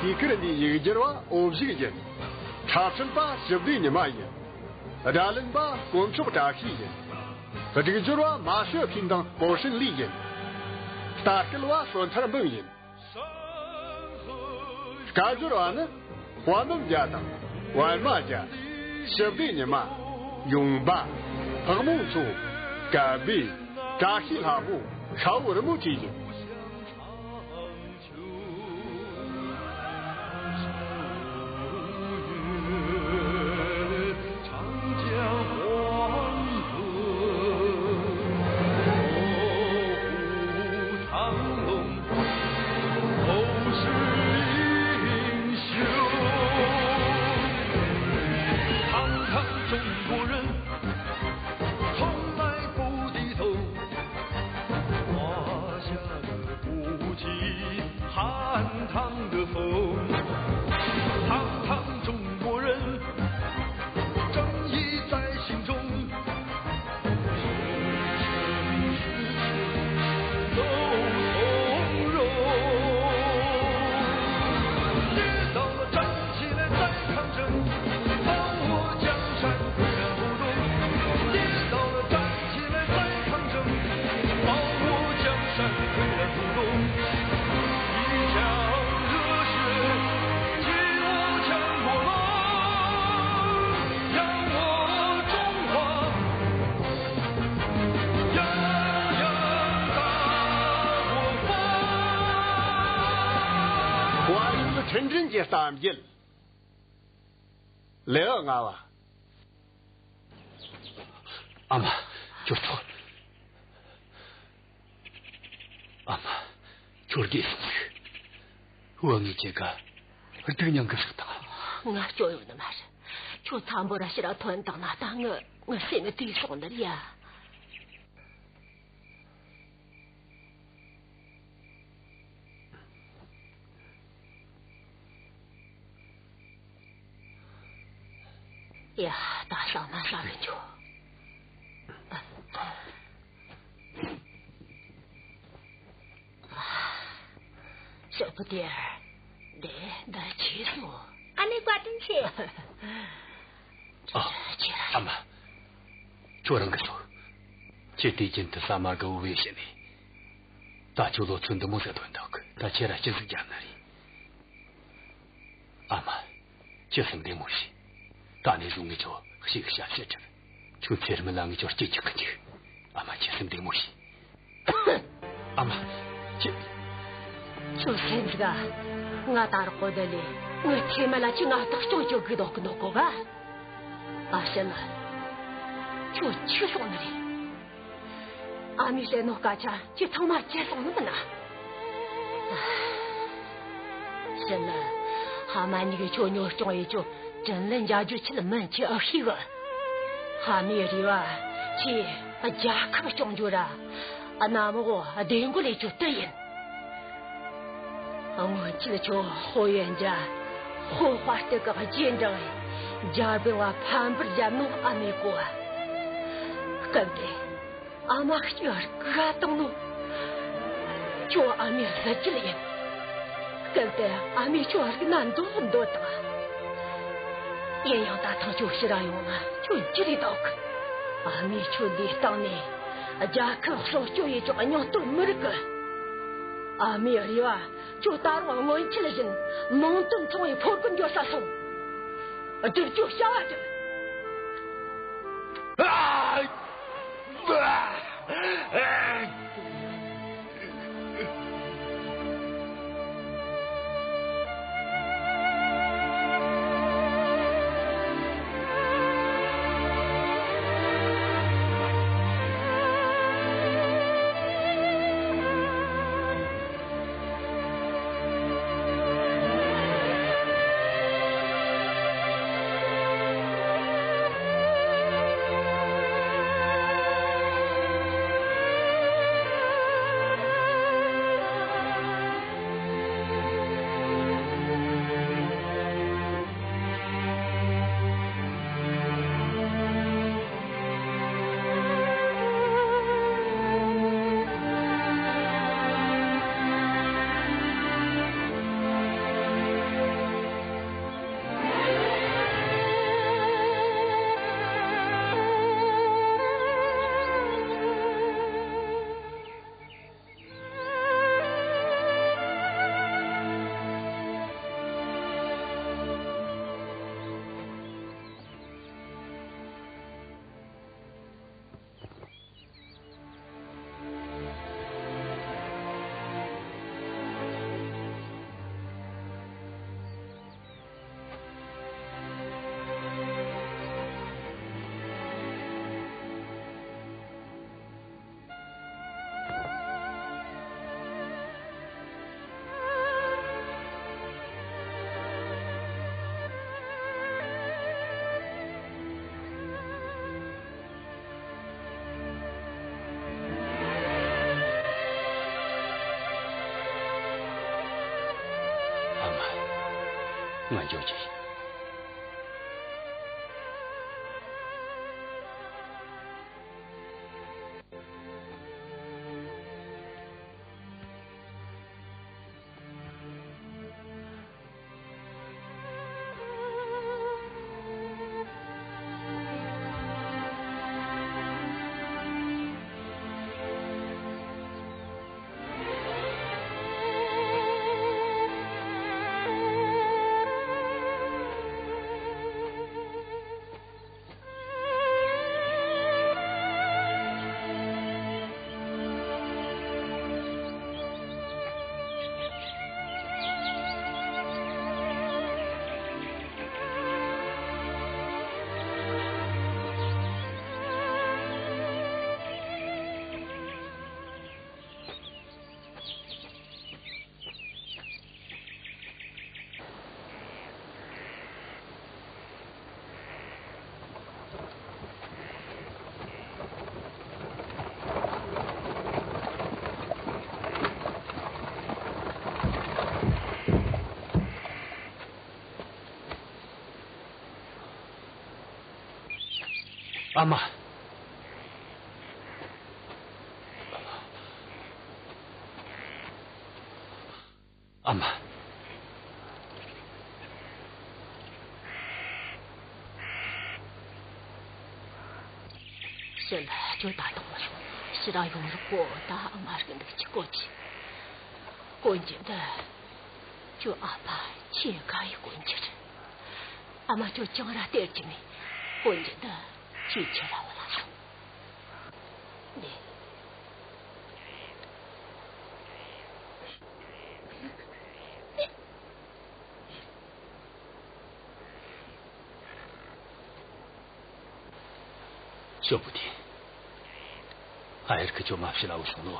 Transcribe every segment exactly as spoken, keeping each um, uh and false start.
དུས་ཀར་འདིའི་ཡིག་སྒྱུར་བ་འོ་བཞུགས་ཡིན། འཁྲབ་ཁྲིད་པ་ཞི་བདེ་ཉི་མ་ཡིན། སྒྲ་ལེན་པ་དཀོན་མཆོག་བཀྲ་ཤིས་ཡིན། སྒྲིག་སྦྱོར་བ་མ་ཤོད་ཕིན་དང་པོ་ཧྲིན་ལི་ཡིན། ལྟ་སྐུལ་བ་བསོད་ཐར་འབུམ་ཡིན། སྐད་སྦྱོར་བ་ནི་དཔའ་མོ་བརྒྱ་དང་པད་མ་བརྒྱ། ཞི་བདེ་ཉི་མ། ཡུང་པ། ཕག་མོ་མཚོ། གད་སྦས། བཀྲ་ཤིས་ལྷ་མོ། ཤ་བོ་རི་མོ་བཅས་ཡིན། བཀའ་དྲིན་གྱི་གཏམ་རྒྱུད། ལེའུ་ལྔ་བ། ཨ་མ། ཁྱོད་ཚོ། ཨ་མ། ཁྱོད་བདེ་སོང་ཟིག། བུ་ངས་ཁྱེད་ཀ་སྡུག་མྱངས་གི་ཟིག་དང་། ང་སྐྱོ་ཡོང་ནི་མ་རེད། ཁྱོད་འཚམ་པོ་ར་ཕྱིར་ཐོན་བཏང་ན་ད་ངི་ངི་སེམས་བདེ་སོང་ནི་རེད་ཡ། ཡ། ད་ཟ་མ་ཟ་གི་འགྱོ། ཞོགས་པ་དེར། འདི་འདི་ཁྱེད་སོ། ཨ་ནེ་བཀའ་དྲིན་ཆེ། ཨ། ཁྱེད་ར། ཨ་མ། ཁྱོད་རང་གིས་སོ། ཁྱེད་དུས་རྒྱུན་དུ་ཟ་མ་དགའ་བོ་བས་བྱས་ནས། ད་ཁྱོད་ལོ་ཚོད་འདི་མོ་ཟིག་ཐོན་འདུག། ད་ཁྱེད་ར་ཅི་ཟིག་རྒྱབ་ན་རེད། ཨ་མ། ཁྱེད་སེམས་བདེ་མོ་བྱོས། ད་ནས་བཟུང་ངས་ཁྱོད་གཤིས་ཀྱི་ཞབས་ཕྱི་སྒྲུབ། ཁྱོད་ཚེ་རིང་ལ་ངས་ཁྱོད་སྐྱིད་ཅིག་གི་འཇུག། ཨ་མ། ཁྱེད་སེམས་བདེ་མོ་བྱོས། ཨ་མ། ཁྱེད། ཁྱོད་སེམས་དགའ། ང་ད་རག་གོ་ད་ལས་ངའི་ཐེ་མ་ལ་ཁྱོས་ང་བདག་སྐྱོང་བྱེད་གི་འདུག་གི་འདུག་གོ་ག། ཨ་ཞེ་ལ། ཁྱོད་ཆི་སོང་ནི་རེད། ཨ་མས་བཤད་ནོ་སྐད་ཆ་ཁྱེད་ཚང་མ་བརྗེད་སོང་ནི་མིན་ན། ཨ། ཕྱིན་ནི། ཕ་མ་གཉིས་ཀྱིས་ཁྱོད་གཉོར་སྐྱོང་ཡེད་རྒྱུ་དྲིན་ལན་འཇལ་རྒྱུ་ཆེད་མིན་ཁྱེད་ཨེ་ཤེས་གི། ཕ་མའི་རེ་བ་ཁྱེད་རྒྱལ་ཁབ་སྐྱོང་རྒྱུ་ར། གནམ་འོག་བདེ་འགོད་ལས་རྒྱུ་དེ་ཡིན། སྔོན་ཆད་ཁྱོད་ཧོ་ཡན་རྒྱལ། ཧོ་དཔའ་རྟུལ་གི་རྗེས་འབྲངས། རྒྱལ་པོའི་བ་ཕམ་པར་བརྒྱབ་ནོ་ཨ་མས་གོ། སྐབས་དེ། ཨ་མ་ཁྱོད་ར་སྐུ་ཧ་བཏང་ནོ། ཁྱོད་ཨ་མའི་གཟི་བརྗིད་ཡིན། སྐབས་དེ་ཨ་མས་ཁྱོད་རིག་ན་འདོད་འདོད་དང་། ཡིན་ཡང་ད་ཐེངས་ཁྱོད་ཕྱིར་ར་ཡོང་ན་ཁྱོད་འགྱུར་རེ་འདུག། ཨ་མས་ཁྱོད་འདིའི་སྟེང་ནས་རྒྱལ་ཁབ་སྲུང་སྐྱོབ་ཡེད་རྒྱུ་སྙིང་སྟོབས་མི་རིགས་གི། ཨ་མའི་རེ་བ་ཁྱོད་ད་རུང་སྔོན་ཆད་བཞིན་མིང་དོན་མཚུངས་པའི་ཕོ་རྒོད་འབྱོར་ས་སོང་། སྒྲུབ་རྒྱུ་བྱ་བ་སྒྲུབ། ང་འགྱོ་རྒྱུ་ཡིན། ཨ་མ། ཨ་མ། ཤི་ལ་ཁྱོད་ད་དུང་མི་སོང་། ཕྱིར་ར་ཡོང་རོགས་གོ། ད་ཨ་མ་རིག་འདུག་ཅི་གོ་ཅི། གོན་རྒྱུ་འདི་ཁྱོད་ཨ་ཕ་ཁྱེད་དགའ་ཡི་གོན་རྒྱུ་རེད། ཨ་མ་ཁྱོད་ཅང་ར་སྟེར་གྱི་མེད། གོན་རྒྱུ་འདི་ཁྱེད་ཁྱེད་ར་བུད་ལ་སོང་། ནས། ཞོ་པུ་ཏི། ཨ་ཡར་ཁི་ཁྱོད་མ་བཤད་ལ་བུད་སོང་ནོ།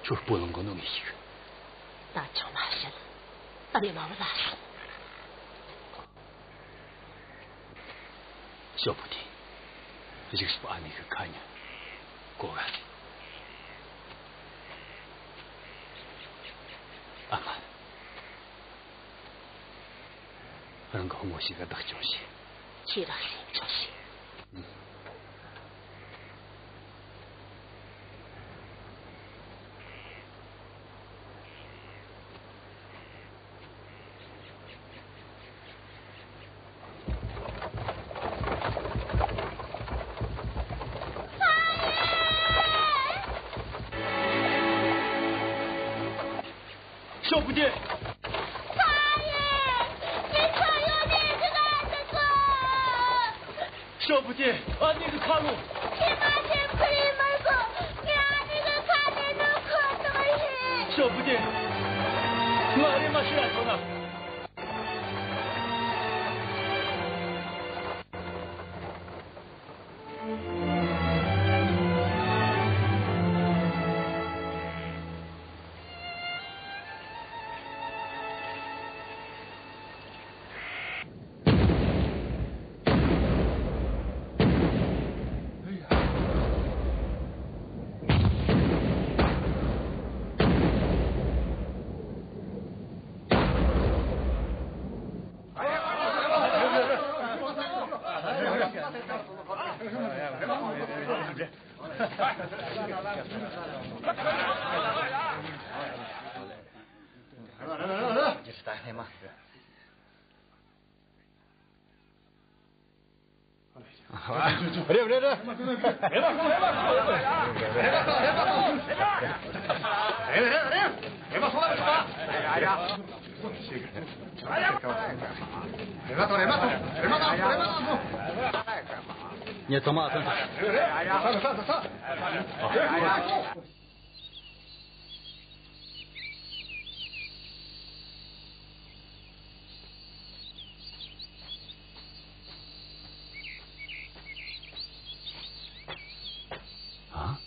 ཁྱོད་སྤོ་ལངས་གོ་ནོ་ངས་ཤེས། ད་ཅང་མ་བཤད། ཨ་ནེ་མ་བུད་ལ་སོང་། ཞོ་པུ་ཏི། གཞུག་སུ་ཨ་ནེ་གི་ཁ་ཉན་གོ་ག། ཨ་མ། རང་གི་ཕུང་བོ་ཞིག་ག་བདག་སྐྱོང་བྱེད། ཁྱེད་རང་སེམས་ཆུང་བྱེད། ཞོ་པུ་ཏི། ཕ་ཡི། ངས་ཁྱོད་ཡོང་ནས་འདི་ག་འདི་གོ། ཞོ་པུ་ཏི། ཨ་ནེ་གི་ཁ་ལོ། ཁྱེད་མ་ཁྱེད་ཁུར་ཡིན་མ་གོ། ངས་ཨ་ནེ་གི་ཁ་ནས་ནོ་ཁོ་དང་ཡིན། ཞོ་པུ་ཏི། ང་རེ་མ་ཤི་ར་ཐོན་ན། རེད་རེད་རེད། ཉེ་ཚང་མ་ཐོན་ཐལ། ཨ།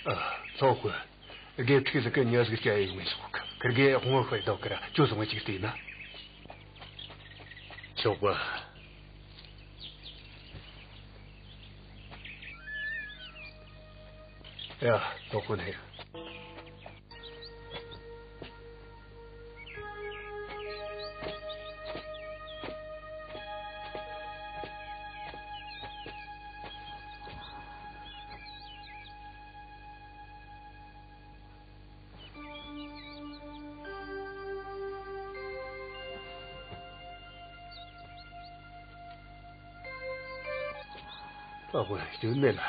ཨ། ཚོགས་དཔོན། དགེ་ཕྲུག་ཟིག་གི་མྱི་ཟིག་སྐྱེལ་ཡོང་ངེས་སོང་གི། ཁིར་གེ་དབང་བོ་ཤོར་འདུག་གི་ར། ཁྱོད་སོང་ངས་ཅིག་བལྟས་ན། ཆོག་གི། ཡ། ལོག་གོ་ནས། ཨ་ཁོ་སྐྱོན་མེད་ལ།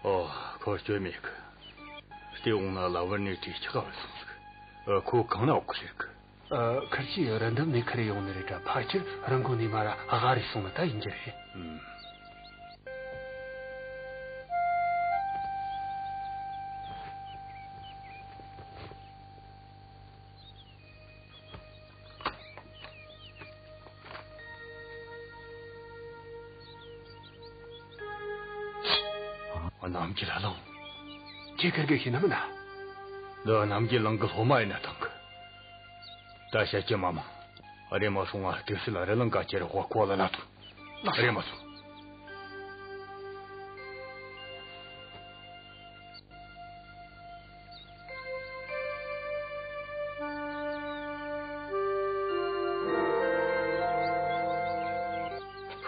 ཨོ། ཁོ་སྐྱོན་མེད་གི། སྟེས་འོང་ན་ལ་བར་ནས་དྲིས་ཆག་བར་སོང་ཟིག། ཨ། ཁོ་གང་ན་འོག་གི་ཟེར་གི། ཨ། ཁིར་ཆོས་རི་འདབས་ནས་ཁ་རེ་ཡོང་ནི་རེད་དྲ། ཕལ་ཆེར་རི་མགོ་ནས་མར་ར་སྒར་རེ་སོང་ནི་ད་ཡིན་རྒྱུ་རེད། ཨུམ། རྣམ་རྒྱལ་གླིང་། ཁྱེད་ཁིར་གེ་ཤེས་ནི་མིན་ན། འདི་རྣམ་རྒྱལ་གླིང་གི་སློབ་མ་ཡིན་ན་ཐང་གི། ད་བཤད་རྒྱུ་མ་མང་། རེམ་མ་སོང་ང་དུས་སུ་ལ་རི་ལང་ཀ་ཁྱེར་ཧོ་ཁོ་ལ་ལ་ཐུག། རེམ་མ་སོང་།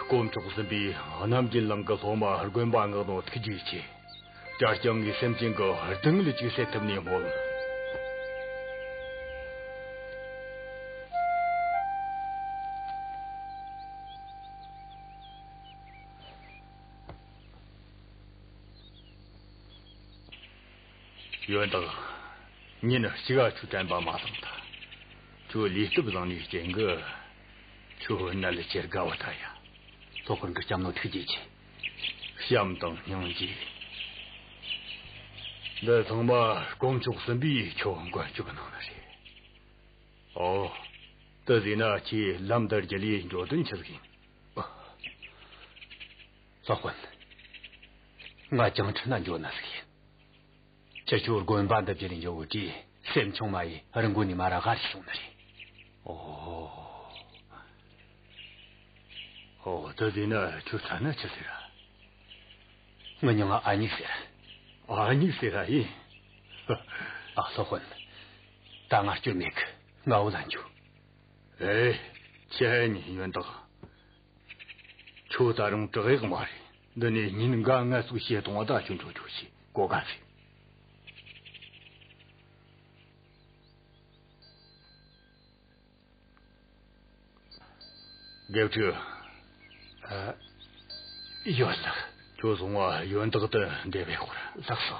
དཀོན་མཆོག་གསུམ་པོས་རྣམ་རྒྱལ་གླིང་གི་སློབ་མ་དགོན་པ་མངགས་ནོ་ཐུགས་རྗེ་ཆེ། གྲྭ་རྐྱང་ངའི་སེམས་ཅན་གྱི་སྡུག་བསྔལ་ཅིག་སེལ་ཐུབ་ནས་སྨོན། ཡོན་བདག། ཉིན་གཅིག་ག་ཁྱོད་དྲན་པ་མ་བཏང་ད། ཁྱོད་ལུས་སྟོབས་བཟང་ནི་རྐྱེན་གྱིས་ཁྱོད་ནད་ལས་ཁྱེར་དགའ་བ་ད་ཡ། སློབ་དཔོན་གྱིས་བསྐྱབས་ནོ་ཐུགས་རྗེ་ཆེ། བྱམས་དང་སྙིང་རྗེ། འདི་ཚང་མ་དཀོན་མཆོག་གསུམ་པོས་ཁྱོད་མགོན་སྐྱོབ་གནང་ནི་རེད། ཨོ། དེ་ཟེར་ན་ཁྱེད་ལམ་འདི་བརྒྱུད་ལས་འགྱོ་དོན་ཆི་ཟིག་ཡིན། སློབ་དཔོན། ང་ཅང་ཁྲིད་ན་འགྱོ་ནི་ཟིག་ཡིན། ཁྱེད་ཆོ་དགོན་པ་འདི་བརྒྱུད་ལས་འགྱོ་གོ་དུས་སེམས་ཆུང་མ་ཡིས་རི་མགོ་ནས་མར་ར་སྒར་སོང་ནི་རེད། ཨོ། ཨོ། དེ་ཟེར་ན་ཁྱོད་མཚན་ན་ཆི་ཟེར་ར། ངའི་མྱིང་ང་ཨ་མྱེས་ཟེར། ཨ་མྱེས་ཟེར་ར་ཡིན། ཨ། སློབ་དཔོན། ད་ང་སྐྱོན་མེད་གི། ང་བུད་ལ་འགྱོ། ཨེ། ཁྱེད་ཨ་མྱེས་ཡོན་བདག། ཁྱོད་ད་རུང་དྲག་ཡག་མ་རེད། འདི་ནས་ཉིན་འགའ་ངལ་གསོ་བྱས་གཏོང་བ་ད་ཁྱོད་འགྱོ་འགྱོ་བྱོས། གོ་ག་ཟིག། དགེ་ཕྲུག། ཨ། ཡོད་ལགས། ཁྱོད་སོང་ང་ཡོན་བདག་དེ་འདེབས་ཡོད་གོ་ར། ལགས་སོ།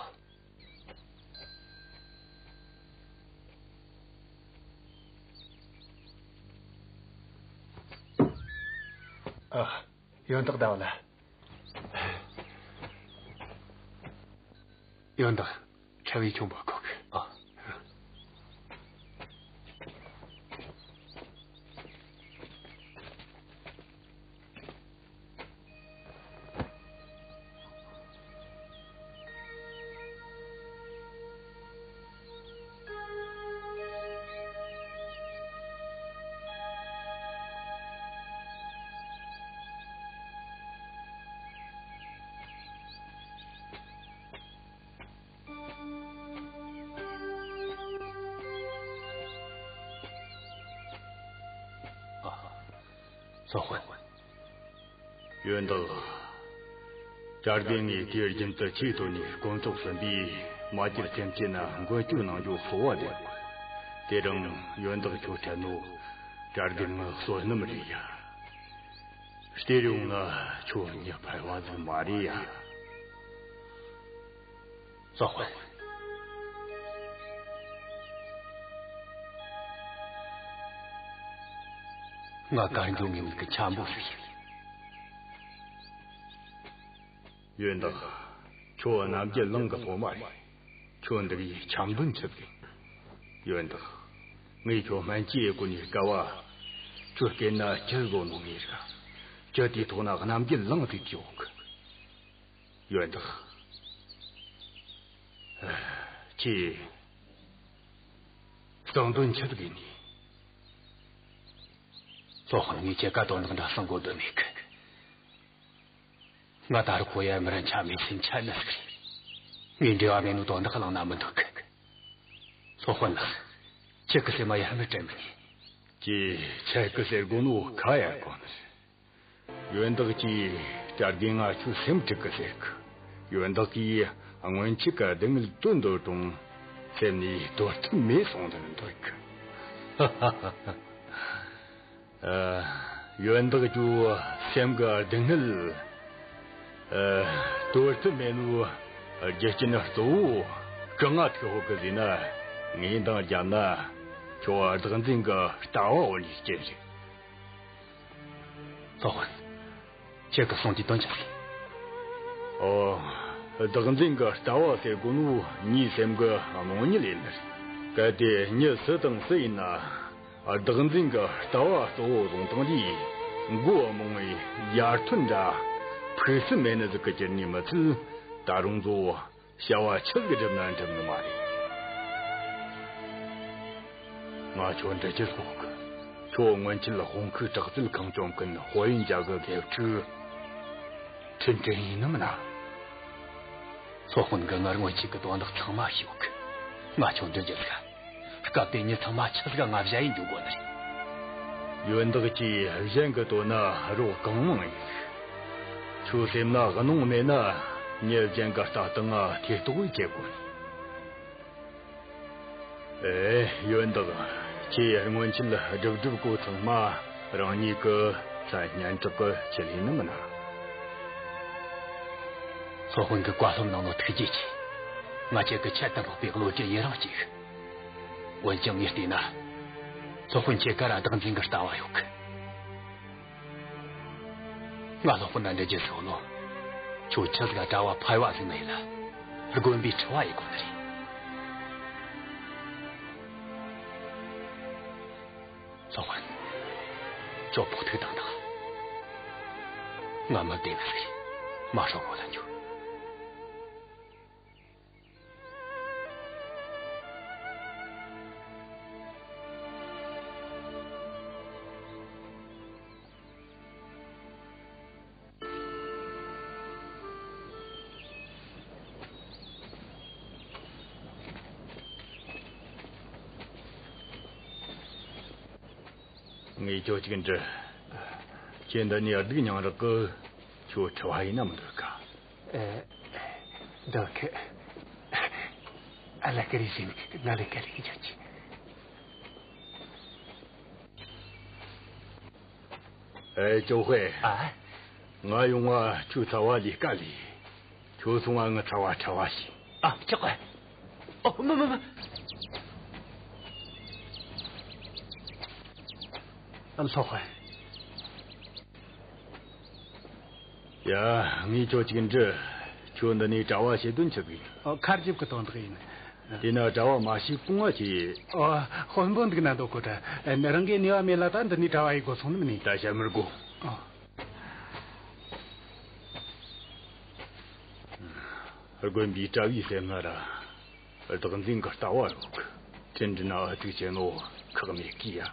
ཨ། ཡོན་བདག་ཟླ་བ་ལ། ཡོན་བདག། ཁྲ་བའི་ཁྱུང་པོ་ཁོག་གི། ཨ། ཨ། སློབ་དཔོན། ཡོན་བདག། གྲྭ་རྒན་ངས་དུས་རྒྱུན་དུ་ཆོས་དོན་ནས་དཀོན་མཆོག་གསུམ་པོས་མ་གྱུར་སེམས་ཅན་ན་མགོན་སྐྱོབ་གནང་རྒྱུ་གསོལ་བ་འདེབས། དེ་རིང་ཡོན་བདག་ཁྱོད་འཕྲད་ནོ། གྲྭ་རྒན་ངའི་བསོད་ནམས་རེད་ཡ། སྟེར་ཡོང་ན་ཁྱོད་མྱི་ཕལ་བ་ཟིག་མ་རེད་ཡ། སློབ་དཔོན། ང་གར་འགྱོ་ངེས་མེད་གི་འཁྱམ་པོ་ཟིག་ཡིན། ཡོན་བདག། ཁྱོད་རྣམ་རྒྱལ་གླིང་གི་སློབ་མ་རེད། ཁྱོད་འདི་གའི་འཁྱམ་དོན་ཆི་ཟིག་ཡིན། ཡོན་བདག། ངས་ཁྱོད་སྨན་བཅོས་སྒོ་ནས་དཀའ་བ། ཁྱོད་སྐྱེས་ན་ཁྱི་བཟོ་ནོ་ངས་རིག་ཁྱོད་དེའི་ཐོག་ན་རྣམ་རྒྱལ་གླིང་ཟིག་ཡོད་གི། ཡོན་བདག། ཨ། ཁྱེད། གསང་དོན་ཆི་ཟིག་ཡིན་ནི། སློབ་དཔོན། ངས་ཁྱེད་ཀ་དོན་དག་འདྲ་གསང་དགོས་དོན་མེད་གི། ང་ད་རུང་ཁོ་ཡ་མི་རན་ཆ་མེད་སེམས་ཆ་ནི་ཟིག་རེད། ངས་འབྲེལ་བ་མེད་ནོ་དོན་དག་གླེང་ན་མི་འདོད་གི། སློབ་དཔོན་ལགས། ཁྱེད་ཀྱི་སེམས་མ་ཡ་མི་དྲན་མི་ཉན། ཀྱེ། ཁྱེད་ཀྱི་ཟེར་དགོས་ནོ་ཁ་ཡ་གོ་ནི་རེད། ཡོན་བདག་གིས་གྲྭ་རྒན་ང་ཁྱོད་སེམས་འཁྲུག་གི་ཟེར་གི། ཡོན་བདག་གིས་སྔོན་ཆད་ཀྱི་སྡུག་བསྔལ་དོན་འདོད་རུང་སེམས་ནས་དོར་ཐབས་མེད་སོང་ནི་འདོད་གི། ཨ། ཡོན་བདག་ཁྱོད་སེམས་ཀྱི་སྡུག་བསྔལ། ཨ། དོར་ཐབས་མེད་ནོ་རྒྱུ་རྐྱེན་གཙོ་བོ་གང་ང་ཐུག་ཡོད་གི་ཟེར་ན། ངས་འདང་བརྒྱབ་ན་ཁྱོད་བདག་འཛིན་གྱི་ལྟ་བ་བོར་ནི་རྐྱེན་རེད། སློབ་དཔོན། ཁྱེད་ཀྱིས་གསུངས་དེ་དོན་ཅི་ཟིག། ཨོ། བདག་འཛིན་གྱི་ལྟ་བ་ཟེར་གོ་ནོ་མྱིའི་སེམས་ཀྱི་རྨོངས་གཉིད་ཡིན་ནི་རེད། གལ་ཏེ་མྱི་སུ་དང་སུ་ཡིན་ན་བདག་འཛིན་གྱི་ལྟ་བ་གཙོ་བོ་བཟུང་བཏང་དུས། མགོ་རྨོངས་པའི་ཡར་ཐོན་འདྲ་ཕུགས་བསམ་མེད་ནི་ཟིག་གི་གྱུར་ནི་མི་ཚད། ད་རུང་གཙོ་བོ་བྱ་བ་ཆི་ཟིག་བསྒྲུབ་ན་འགྲུབ་ནི་མ་རེད། ང་ཁྱོད་འདྲི་རྒྱུ་ཟིག་ཡོད་གི། ཁྱོད་སྔོན་ཆད་དཔུང་ཁུག་དྲག་རྩལ་ཁང་སྐྱོང་མཁན་དཔལ་ཡོན་རྒྱལ་གྱི་དགེ་ཕྲུག་ཁྲིན་ཀྲིན་ཡིན་ནི་མིན་ན། སློབ་དཔོན་གྱིས་ངར་སྔོན་ཆད་ཀྱི་དོན་དག་ཚང་མ་ཤེས་ཡོད་གི། ང་ཁྱོད་འདྲི་རྒྱུ་ཟིག། སྐབས་དེ་མྱི་ཚང་མ་ཆི་ཟིག་ང་བཞག་ཡིན་འཇུག་དགོས་ནི་རེད། ཡོན་བདག་གིས་གཞན་གྱི་དོན་ན་རོགས་གང་མང་ཡིན། ཁྱོད་སེམས་ན་གནོང་མེད་ན་མྱི་གཞན་གྱི་ལྟ་སྟངས་ང་ཐེ་གཏོགས་བྱེད་དགོས། ཨེ། ཡོན་བདག། ཁྱེད་སྔོན་ཆད་སྒྲུབ་སྒྲུབ་གོ་ཚང་མ་རང་ཉིད་ཀྱི་མཚན་སྙན་གྲགས་ཀྱི་ཆེད་ཡིན་ནི་མིན་ན། སློབ་དཔོན་གྱིས་བཀའ་སློབ་གནང་ནོ་ཐུགས་རྗེ་ཆེ། ང་ཁྱེད་ཀྱི་ཁྱད་དུ་འཕགས་པའི་བློ་གྲོས་ཡི་རང་སྐྱེས། འོན་ཀྱང་ངས་བལྟས་ན། སློབ་དཔོན་ཁྱེད་ཀ་ར་བདག་འཛིན་གྱི་ལྟ་བ་ཡོད་གི། ང་སློབ་དཔོན་ན་འདྲི་རྒྱུ་ཟིག་ཡོད་ནོ། ཁྱོད་ཆི་ཟིག་ག་གྲྭ་བ་ཕལ་བ་ཟིག་མེད་ལ། དགོན་པའི་ཁྲི་བ་ཡེ་དགོས་ནི་རེད། སློབ་དཔོན། ཁྱོད་ཕོག་ཐུག་བཏང་དང་། ང་མི་བདེ་ནི་ཟིག་རེད། མ་ཧྲོ་གོ་ལ་འགྱོ། ངས་ཁྱོད་ཅིག་འདྲི། ཁྱེད་འདི་ནས་སྡུག་མྱངས་རག་གི། ཁྱོད་ཁྲི་བ་ཡེ་ན་མི་འདོད་ག། ཨེ། འདོད་གི། ཨ་ལ་ཀ་རི་ཟིན་ང་ལ་ཀ་ལི་གི་ཅོ་ཅི། ཨེ། ཅོ་ཧེ། ཨ། ང་ཡོང་ང་ཁྱོའི་ཚབ་བ་ལས་ཀ་ལས། ཁྱོད་སོང་ང་ངའི་ཚབ་བ་ཁྲི་བ་བྱོས། ཨ། ཆོག་གི། ཨོ། མི་མི་མི། ཨ། སློབ་དཔོན། ཡ། ངས་ཁྱོད་ཅིག་འདྲི། ཁྱོད་འདི་ནས་གྲྭ་བ་བྱེད་དོན་ཆི་ཟིག་ཡིན། ཨོ། ཁ་རྒྱབ་ཀྱི་དོན་དག་ཡིན། དེས་ན་གྲྭ་བ་མ་བྱས་གོང་ང་ཁྱེད། ཨོ། དཔོན་པོ་འདུག་ན་འདོད་གོ་དྲ། རང་གི་ནུས་པ་མེད་ལ་ད་འདི་ནས་གྲྭ་བ་ཡེ་དགོས་སོང་ནི་མིན་ནི། ད་བཤད་མི་དགོས། ཨོ། དགོན་པའི་གྲྭ་བའི་སེམས་ན་ར་བདག་འཛིན་གྱི་ལྟ་བ་ཡོད་གི། ཁྲིན་ཀྲིན་ན་ཨ་ཐུག་ཆེ་ནོ་ཁག་མེད་ཀི་ཡ།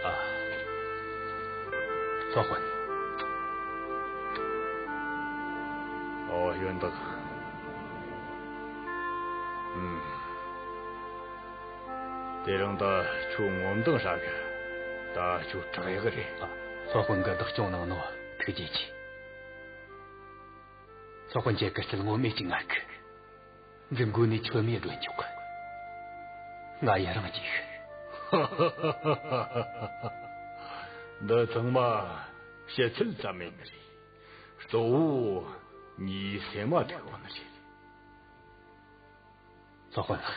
ཨ། སློབ་དཔོན། ཨོ། ཡོན་བདག། ཨུམ། དེ་རིང་ད་ཁྱོད་ངོ་མདངས་ཧྲ་གི། ད་ཁྱོད་དྲག་ཡག་རེད། ཨ། སློབ་དཔོན་གྱིས་བདག་སྐྱོང་གནང་ནོ་ཐུགས་རྗེ་ཆེ། སློབ་དཔོན་ཁྱེད་ཀྱི་རྩལ་ངོ་མས་ཅིག་ངར་གི། འཛུམ་མགོ་ནས་མཆོད་མེ་སྒྲོན་ཆོག་གི། ང་ཡི་རང་གཅིག། འདི་ཚང་མ་ཕྱི་ཚུལ་ཙམ་ཡིན་ནི་རེད། གཙོ་བོ་མྱིའི་སེམས་མ་ཐུག་པ་ནི་རེད། སློབ་དཔོན་ལགས།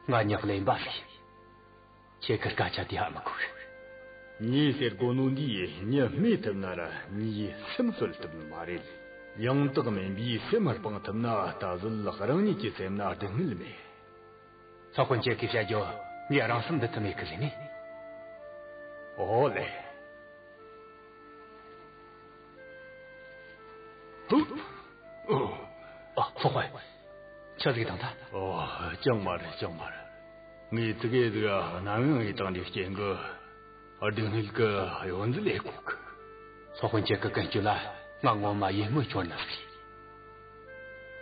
ང་མྱི་གླེན་པ་ཟིག་ཡིན། ཁྱེད་ཀྱི་སྐད་ཆ་དེ་ཧ་མི་གོ་གི། མྱི་ཟེར་གོ་ནོ་འདིས་མྱི་རྨས་ཐུབ་ན་ར་མྱིའི་སེམས་གསོ་ཐུབ་ནི་མ་རེད། ཡང་དག་མིན་པའི་སེམས་སྤང་ཐུབ་ན་ད་གཟོད་རང་ཉིད་ཀྱི་སེམས་ན་སྡུག་བསྔལ་མེད། སློབ་དཔོན་ཁྱེད་ཀྱིས་བཤད་རྒྱུ་ངས་རང་སེམས་འདུལ་ཐུབ་མེད་གི་ཟེར་ནི། ཨོ་ལེ། ཨ། ཚོགས་དཔོན། ཆི་ཟིག་བཏང་ཐལ། ཨོ། ཅང་མ་རེད། ཅང་མ་རེད། ངས་དེ་གའི་ཟིག་གནམ་ཡངས་ཡེ་བཏང་དུས་རྐྱེན་གི། སྡུག་བསྔལ་གི་གཡོ་འཛུལ་ལས་གོ་གི། ཚོགས་དཔོན་ཁྱེད་ཀྱི་ཀུན་སྤྱོད་ལ་ང་ངོ་མ་ཡིད་སྨོན་འཆོར་ནི་ཟིག་རེད།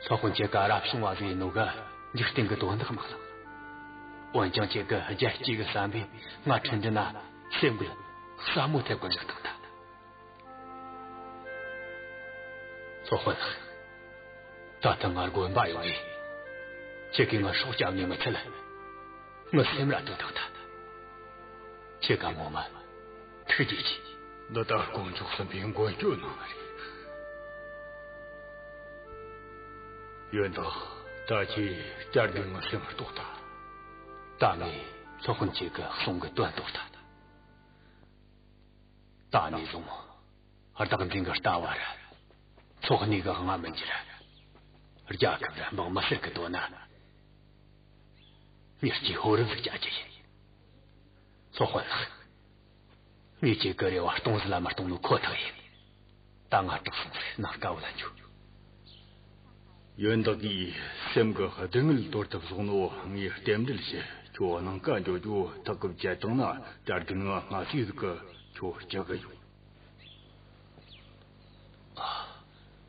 ཚོགས་དཔོན་ཁྱེད་ཀ་རབ་བྱུང་བ་ཟིག་ཡིན་ནོ་གི་འཇིག་རྟེན་གི་དོན་དག་མ་ལགས། འོན་ཀྱང་ཁྱེད་ཀྱི་རྒྱལ་གཅེས་གི་བསམ་པས་ང་ཁྲིན་ཏྲི་ན་སེམས་འགུལ་ཟབ་མོ་ཐེབས་གི་འཇུག་བཏང་ཐལ། ཚོགས་དཔོན་ལགས། ད་ལྟ་ང་དགོན་པ་ཡོང་ངས། ཁྱེད་ཀྱིས་ང་སྲོག་སྐྱབས་ནས་མི་ཚད། ངའི་སེམས་ར་དོན་དག་ད། ཁྱེད་ཀ་ངོ་མ་ཐུགས་རྗེ་ཆེ། འདི་ད་དཀོན་མཆོག་གསུམ་པོས་མགོན་སྐྱོབ་གནང་ནི་རེད། ཡོན་བདག། ད་ཁྱེད་བསྐྱར་དུ་ངའི་སེམས་རྟོགས་ད། ད་ངས་ཚོགས་དཔོན་ཁྱེད་ཀྱི་གསུང་གི་དོན་རྟོགས་ད། ད་ནས་བཟུང་བདག་འཛིན་གྱི་ལྟ་བ་ར་འཚོ་གནས་ཀྱི་དབང་མི་འགྱུར། རྒྱལ་ཁབ་ར་འབངས་མི་སེར་གྱི་དོན་ན་མྱུར་གྱིས་ཕོ་རབ་ཟིག་བྱ་རྒྱུ་ཡིན། ཚོགས་དཔོན་ལགས། ངས་ཁྱེད་ཀྱི་རེ་བ་སྟོང་ཟད་ལ་མི་གཏོང་ནོ་ཁོ་ཐག་ཡིན། ད་ང་དྲག་སོང་ཟིག་ནང་དཀའ་བ་ལ་འཇུག། ཡོན་བདག་གིས་སེམས་ཀྱི་སྡུག་བསྔལ་དོར་ཐབས་བཟུང་ནོ། ངས་རྟེན་འབྲེལ་བྱེད། ཁྱོད་ནང་ཀ་འགྱོ་རྒྱུ་ཐག་གིས་བཅད་བཏང་ན། གྲྭ་རྒན་ང་སྔ་ཕྱི་ཟིག་གིས་ཁྱོད་སྐྱོབ་གི་ཡོང་།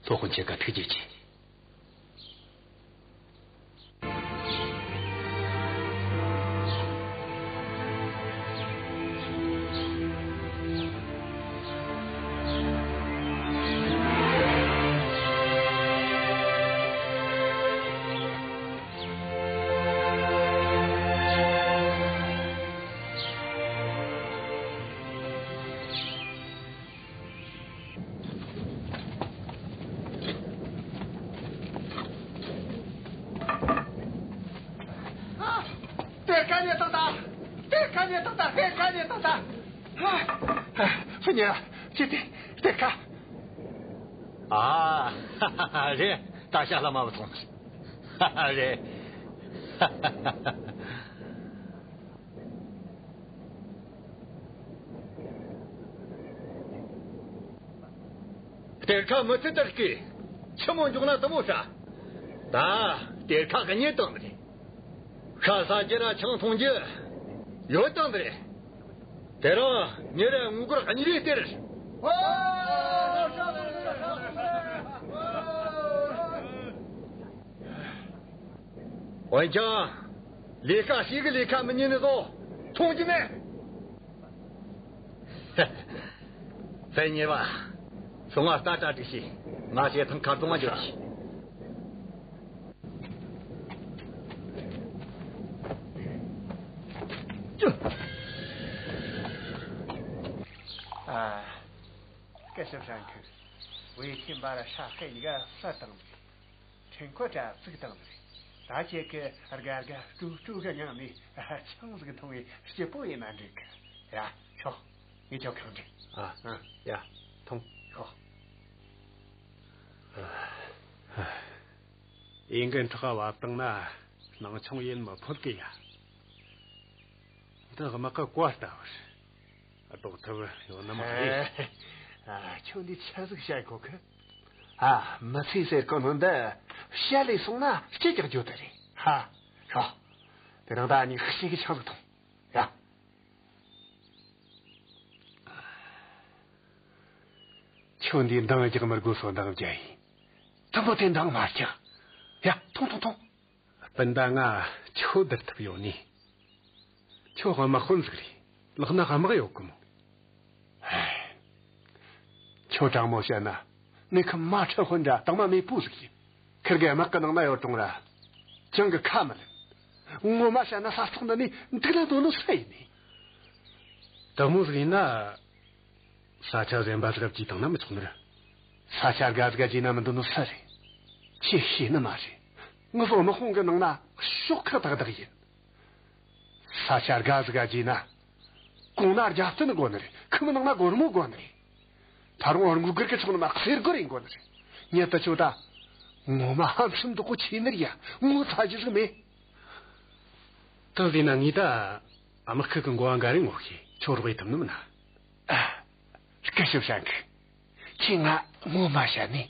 ཚོགས་དཔོན་ཁྱེད་ཀ་ཐུགས་རྗེ་ཆེ། གཏེར་ཁ་རྙེད་བཏང་ད། གཏེར་ཁ་རྙེད་བཏང་ད། གཏེར་ཁ་རྙེད་བཏང་ད། ཧ། ཧ། ཧྥུ་ཉི། ཅི་སྟེ། གཏེར་ཁ། ཨ། རེད། ད་ཤ་ལ་མ་བུ་སོང་། རེད། གཏེར་ཁ་མི་ཚེ་ལྟར་སྐྱེ། ཆི་མོ་འཇོག་ན་དུ་མོ་ཧྲ། ད་གཏེར་ཁ་གི་རྙེད་བཏང་ནི་རེད། ཤ་ཟ་རྒྱུ་ར་ཆང་འཐུང་རྒྱུ་ཡོད་བཏང་ནི་རེད། དེ་རིང་ཉིན་རེ་དངུལ་སྒོར་གཉིས་རེ་སྟེར། འོན་ཀྱང་ལས་ཀ་ཞིག་གི་ལས་ཀ་མི་ཉན་ནི་བཟོ་མཐོང་རྒྱུ་མེད། ཧྥུ་ཉི་བ། སོང་ང་རྟ་གྲ་སྒྲིག་བྱོས། ང་བྱེ་ཐང་ཁ་རྫོང་ང་འགྱོ་གི། ཨ། སྐད་ཞིབ་ཧྲན་ཁུ། ཝེ་ཁྱིམ་པ་ར་ཧྲ་ཧེ་གཉིས་ཀ་བསད་བཏང་ནི། ཕྲེང་ཁོ་དྲ་བཙུགས་བཏང་ནི། ད་ཁྱེད་ཀྱི་དགའ་དགའ་སྤྲོ་སྤྲོ་གི་ངང་ནས་ཆང་ཟིག་འཐུང་བའི་སྐྱིད་པོ་ཡིན་ན་འགྲིག་གི། ཡ། ཤོག། ངས་ཁྱོད་གང་འདྲི། ཨ། ཨ། ཡ། འཐུང་། ཤོག། ཨེ་འགན་ཁྲག་བབས་བཏང་ན་སྣང་ཆུང་ཡིན་མི་ཕོད་གི་ཡ། འདི་དམག་གི་བཀའ་ལྟ་བུར། ལྡོག་ཐབས་ཡོད་ནི་མ་རེད། ཨ། ཁྱོད་འདི་ཆི་ཟིག་བཤད་གོ་གི། ཨ། མི་ཚེ་ཟེར་གོ་ནོ་འདི་བཤད་ལས་སོང་ན་སྐྱིད་རྒྱག་རྒྱུ་དེ་རེད། ཧ། ཤོག། དེ་རིང་ད་ནི་ཤི་གི་ཆང་ཟིག་འཐུང་། ཡ། ཁྱོད་འདི་འདང་རྒྱག་མི་དགོས་སོ། འདང་རྒྱག་ཡིན། དུམ་བུ་དེ་འདང་མ་རྒྱག། ཡ། འཐུང་། འཐུང་། འཐུང་། སྤུན་ཟླ་ང་ཁྱོད་བསྡུར་ཐུབ་ཡོད་ནི། ཁྱོད་དམག་དཔོན་ཟིག་རེད། ལག་ན་དམག་ཡོད་གི་མོ། ཧེ། ཁྱོད་དྲང་མོ་བཤད་ན་ངེད་ཁ་མ་ཁྲི་དཔོན་འདྲ་དང་མ་མེད་པོ་ཟིག་ཡིན། ཁིར་གེ་དམག་གི་ནང་ན་ཡོད་རུང་ར་ཅང་གི་ཁ་མི་ལེན། ངོ་མ་བཤད་ན་ས་ཐོག་འདི་ནས་འདུག་ན་འདོད་ནོ་སུ་ཡིན་ནི། དེ་མོ་ཟིག་ཡིན་ན། ས་ཆ་གཞན་པ་ཟིག་ག་བརྗེས་བཏང་ན་མི་ཆོག་ནི་རེད། ས་ཆ་དགའ་ཟིག་ག་བརྗེས་ན་མི་འདོད་ནོ་སུ་རེད། ཁྱེད་ཤེས་ནི་མ་རེད། ངེད་ཚོ་དམག་དཔུང་གི་ནང་ན་ཤོག་ཁག་དག་དག་ཡིན། ས་ཆ་དགའ་ཟིག་ག་བརྗེས་ན། གོང་ན་རྒྱབ་རྟེན་དགོས་ནི་རེད། ཁི་མི་ནང་ན་སྒོར་མོ་དགོས་ནི་རེད། ད་རུང་དངུལ་སྒོར་གི་ཆོག་ནི་མ་གསེར་སྒོར་ཡིན་དགོས་ནི་རེད། ཉེ་ད་ཁྱོད་ད་ངོ་མ་ཧམ་སེམས་སྡུག་གོ་ཆེ་ནི་རེད་ཡ། ངོ་ཚ་རྒྱུ་ཟིག་མེད། དེ་ཟིག་ན་ངས་ད་དམག་ཁུལ་གི་འགོ་བ་འགའ་རེ་ངོ་ཤེས། ཁྱོད་རོགས་ཡེད་ཐུབ་ནི་མིན་ན། སྐུ་ཞབས་ཧྲན་གི། ཁྱེད་ང་ངོ་མ་བཤད་ནི།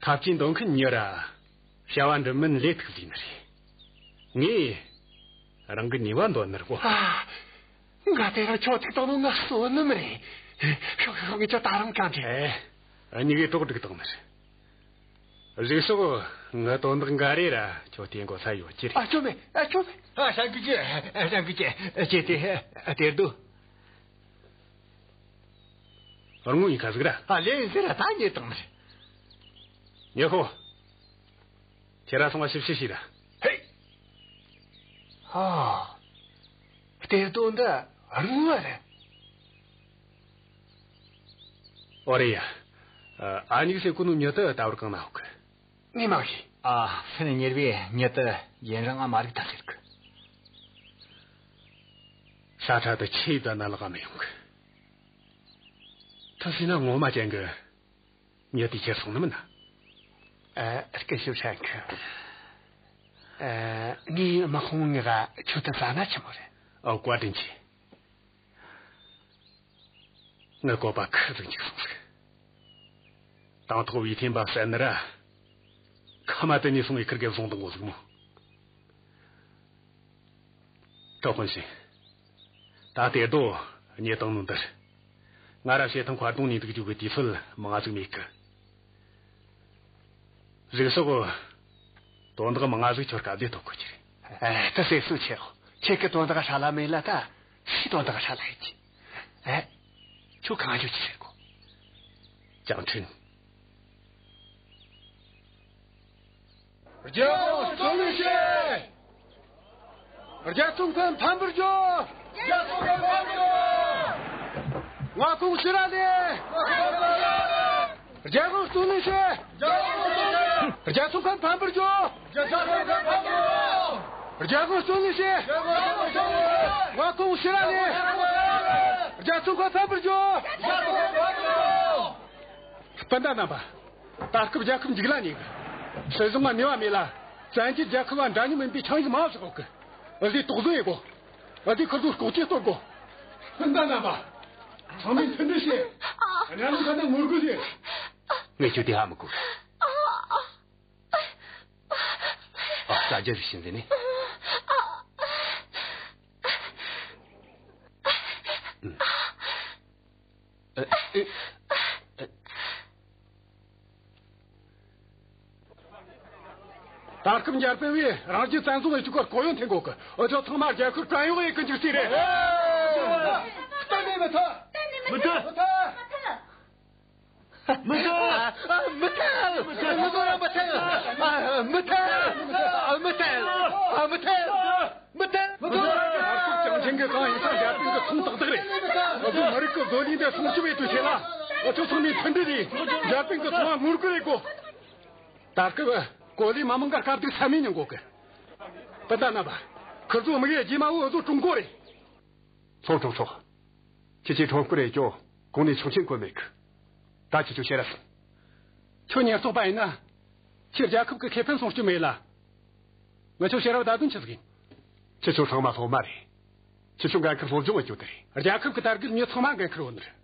ཐབས་ཇུས་འདོན་མཁན་མྱི་ར་བྱ་བ་འགྲུབ་མིན་ལས་ཐུག་ཟིན་ནི་རེད། ངས་རང་གི་ནུས་པ་འདོན་ནི་རེད་གོ། ཨ། ང་དེ་རིང་ཁྱོད་ཐུག་བཏང་ནོ་ང་བསོད་ནམས་རེད། ཤོག་ཤོག་ངས་ཁྱོད་ད་རུང་གང་དྲན། ཨེ། འུ་གཉིས་ཀས་གྲོགས་སྒྲིག་བཏང་ནི་རེད། གཞུག་ཕྱོགས་ངའི་དོན་དག་འགའ་རེ་ར་ཁྱོད་བལྟས་འགོ་ས་ཡོད་ཀྱི་རེད། ཨ། ཁྱོད་མེད། ཨ། ཁྱོད་མེད། ཨ། ཧྲན་གི་ཅི། ཧྲན་གི་ཅི། ཁྱེད་དེ་དེར་སྡོད། རང་ངོ་ཡིན་ཁ་ཟིག་ར། ཨ། ལེ་ཡིན་ཟེར་ར་ད་ཉེ་དང་མར། ཉེ་ཧོ། ཁྱེད་ར་སོང་བ་ཞིབ་ཞིབ་བྱོས་ར། ཧེ། ཨ། གཏེར་རྡོ་འདི་རིང་བ་རེད། ཨོ་རེད་ཡ། ཨ་ནི་ཟེར་གོ་ནོ་མྱི་དེ་ད་བར་གང་ན་ཡོད་གི། ངས་མ་ཤེས། ཨ། ཕིན་གཉེར་བས་མྱི་དེ་ཡུན་རིང་ང་མ་རིག་ད་ཟེར་གི། ས་ཁྲ་དེ་ཆེ་ད་ན་ལག་མི་ཡོང་གི། ཐ་ཤི་ན་ངོ་མ་ཅན་གི། མྱི་དེ་ཁྱེར་སོང་ནི་མིན་ན། ཨ། སྐུ་ཞབས་ཧྲན་གི། ཨ། ངས་དམག་དཔུང་ངེ་ག་ཁྱོད་དུ་ཟ་ན་ཆི་མོ་རེད། ཨོ། བཀའ་དྲིན་ཆེ། ངའི་བཀོད་པ་ཁུར་ཟིག་འཇིག་སོང་ཟིག། དང་ཐོག་བའི་ཐེམ་པ་བསད་ནི་ར། ཁ་མ་དེ་ནས་སོང་བའི་ཁུར་གེ་བཟུང་དང་གོ་ཟིག་མོ། གྲོགས་དཔོན་ཞིག། ད་གཏེར་རྡོ་རྙེད་བཏང་ནོ་འདིར། ང་ར་བྱེ་ཐང་མཁར་གདོང་ནས་འདུག་རྒྱུ་གི་དུས་ཚོད་མང་ཟིག་མེད་གི། གཞུག་སོགས་དོན་དག་མང་ཟིག་ཁྱོད་སྐབས་དེ་ཐོབ་དགོས་ཀྱི་རེད། ཨ། ད་སེམས་གསོ་བྱེད་རོགས། ཁྱེད་ཀྱི་དོན་དག་ཧྲ་ལ་མེད་ལ་ད་སུའི་དོན་དག་ཧྲ་ལ་ཡིན་གྱི། ཨ། ཁྱོད་གང་འཇོག་ཅི་ཟེར་གོ། ཅང་ཁྲིན། རྒྱལ་དབང་རྩོད་ལེན་བྱེད། རྒྱལ་ཚོང་མཁན་ཕམ་པར་འཇོག་རྒྱལ་ཚོང་མཁན་ཕམ་པར་འཇོག་མངའ་ཁོངས་ཕྱིར་ར་ལེན། རྒྱལ་དབང་རྩོད་ལེན་བྱེད། རྒྱལ་ཚོང་མཁན་ཕམ་པར་འཇོག་རྒྱལ་ཚོང་མཁན་ཕམ་པར་འཇོག་རྒྱལ་དབང་རྩོད་ལེན་བྱེད། མངའ་ཁོངས་ཕྱིར་ར་ལེན། རྒྱལ་ཚོང་མཁན་ཕམ་པར་འཇོག་སྤུན་ཟླ་རྣམ་པ། ད་སྐབས་རྒྱལ་ཁབ་འཇིག་ལ་ཉེ་གི། སྲིད་གཞུང་ང་ནུས་པ་མེད་ལ། བཙན་གྱིས་རྒྱལ་ཁབ་བ་འདྲ་མཉམ་མིན་པའི་ཆིངས་ཡིག་མང་བ་ཞིག་འོག་གི། འུ་ཚོས་དོགས་ཟོན་ཡེད་དགོ། འུ་ཚོས་ཁུར་ཚོ་ལྐོག་གྱུར་གཏོར་དགོ། སྤུན་ཟླ་རྣམ་པ། ཚང་མས་མཐུན་སྒྲིལ་བྱེད། གཉའ་གནོན་ཁ་ན་ངོ་རྒོལ་བྱེད། ངས་ཁྱོད་དེ་ཧ་མི་གོ། ཨ། ས་རྒྱ་རིགས་ཤིག་འཛིན་ནས། ད་སྐབས་འཇར་པན་བས་རང་རྒྱལ་བཙན་བཟུང་བྱེད་རྒྱུ་གི་ལྐོག་གཡོ་འཐེན་གོ་གི། འུ་ཚོ་ཚང་མ་རྒྱལ་ཁབ་བྲན་གཡོག་ཡེད་གི་འཇུག་རྩིས་རེད། གཏན་ནས་མི་ཐུབ། མི་ཐུབ། མི་ཐུབ། མི་ཐུབ། མི་ཐུབ། མི་ཐུབ། མི་ཐུབ། མི་ཐུབ། མི་ཐུབ། མི་ཐུབ། མི་ཐུབ། མི་ཐུབ། མི་ཐུབ། མི་ཐུབ། ཅང་ཆེན་གྱི་གང་ཡིན་ས་འཇར་པན་གྱི་ཚོང་ཏག་ཏག་རེད། འུ་ཚོ་མི་རིགས་ཀྱི་བཟོ་ལས་འདི་སྲུང་སྐྱོབ་ཡེད་དུས་ཆེ་ལ། འུ་ཚོ་ཚང་མས་མཐུན་སྒྲིལ་ཡེད། འཇར་པན་གྱི་ཚོང་བ་ངོ་རྒོལ་ཡེད་དགོ། ད་སྐབས་གོ་ལའི་མི་མང་གི་དཀའ་སྡུག་ཚད་མེད་མྱོང་གོ་གི། སྤུན་ཟླ་རྣམ་པ། ཁུར་ཚོ་དམིགས་ཡུལ་རྗེས་མ་བོ་འུ་ཚོ་ཀྲུང་གོ་རེད། ལྷོ་ཁྲོང་ཚོ། ཁྱེད་ཀྱིས་ཁྲོམ་སྐོར་ཡེད་རྒྱུ་གོང་ནས་ཆོག་མཆན་བཀོད་མེད་གི། ད་ཁྱེད་ཚོ་ཕྱིར་ར་སོང་། ཁྱོད་ཉེན་རྟོག་པ་ཡིན་ན། ཁྱེད་རྒྱལ་ཁབ་ཀྱི་ཁེ་ཕན་སྲུང་སྐྱོབ་མེད་ལ། ང་ཚོ་ཕྱིར་ར་བདའ་དོན་ཆི་ཟིག་ཡིན། ཁྱེད་ཚོ་ཚང་མ་སློབ་མ་རེད། ཁྱེད་ཚོ་འགན་ཁུར་སློབ་སྦྱོང་བྱེད་རྒྱུ་དེ་རེད། རྒྱལ་ཁབ་ཀྱི་དར་རྒུད་མྱི་ཚང་མ་འགན་ཁུར་ཡོད་ནི་རེད།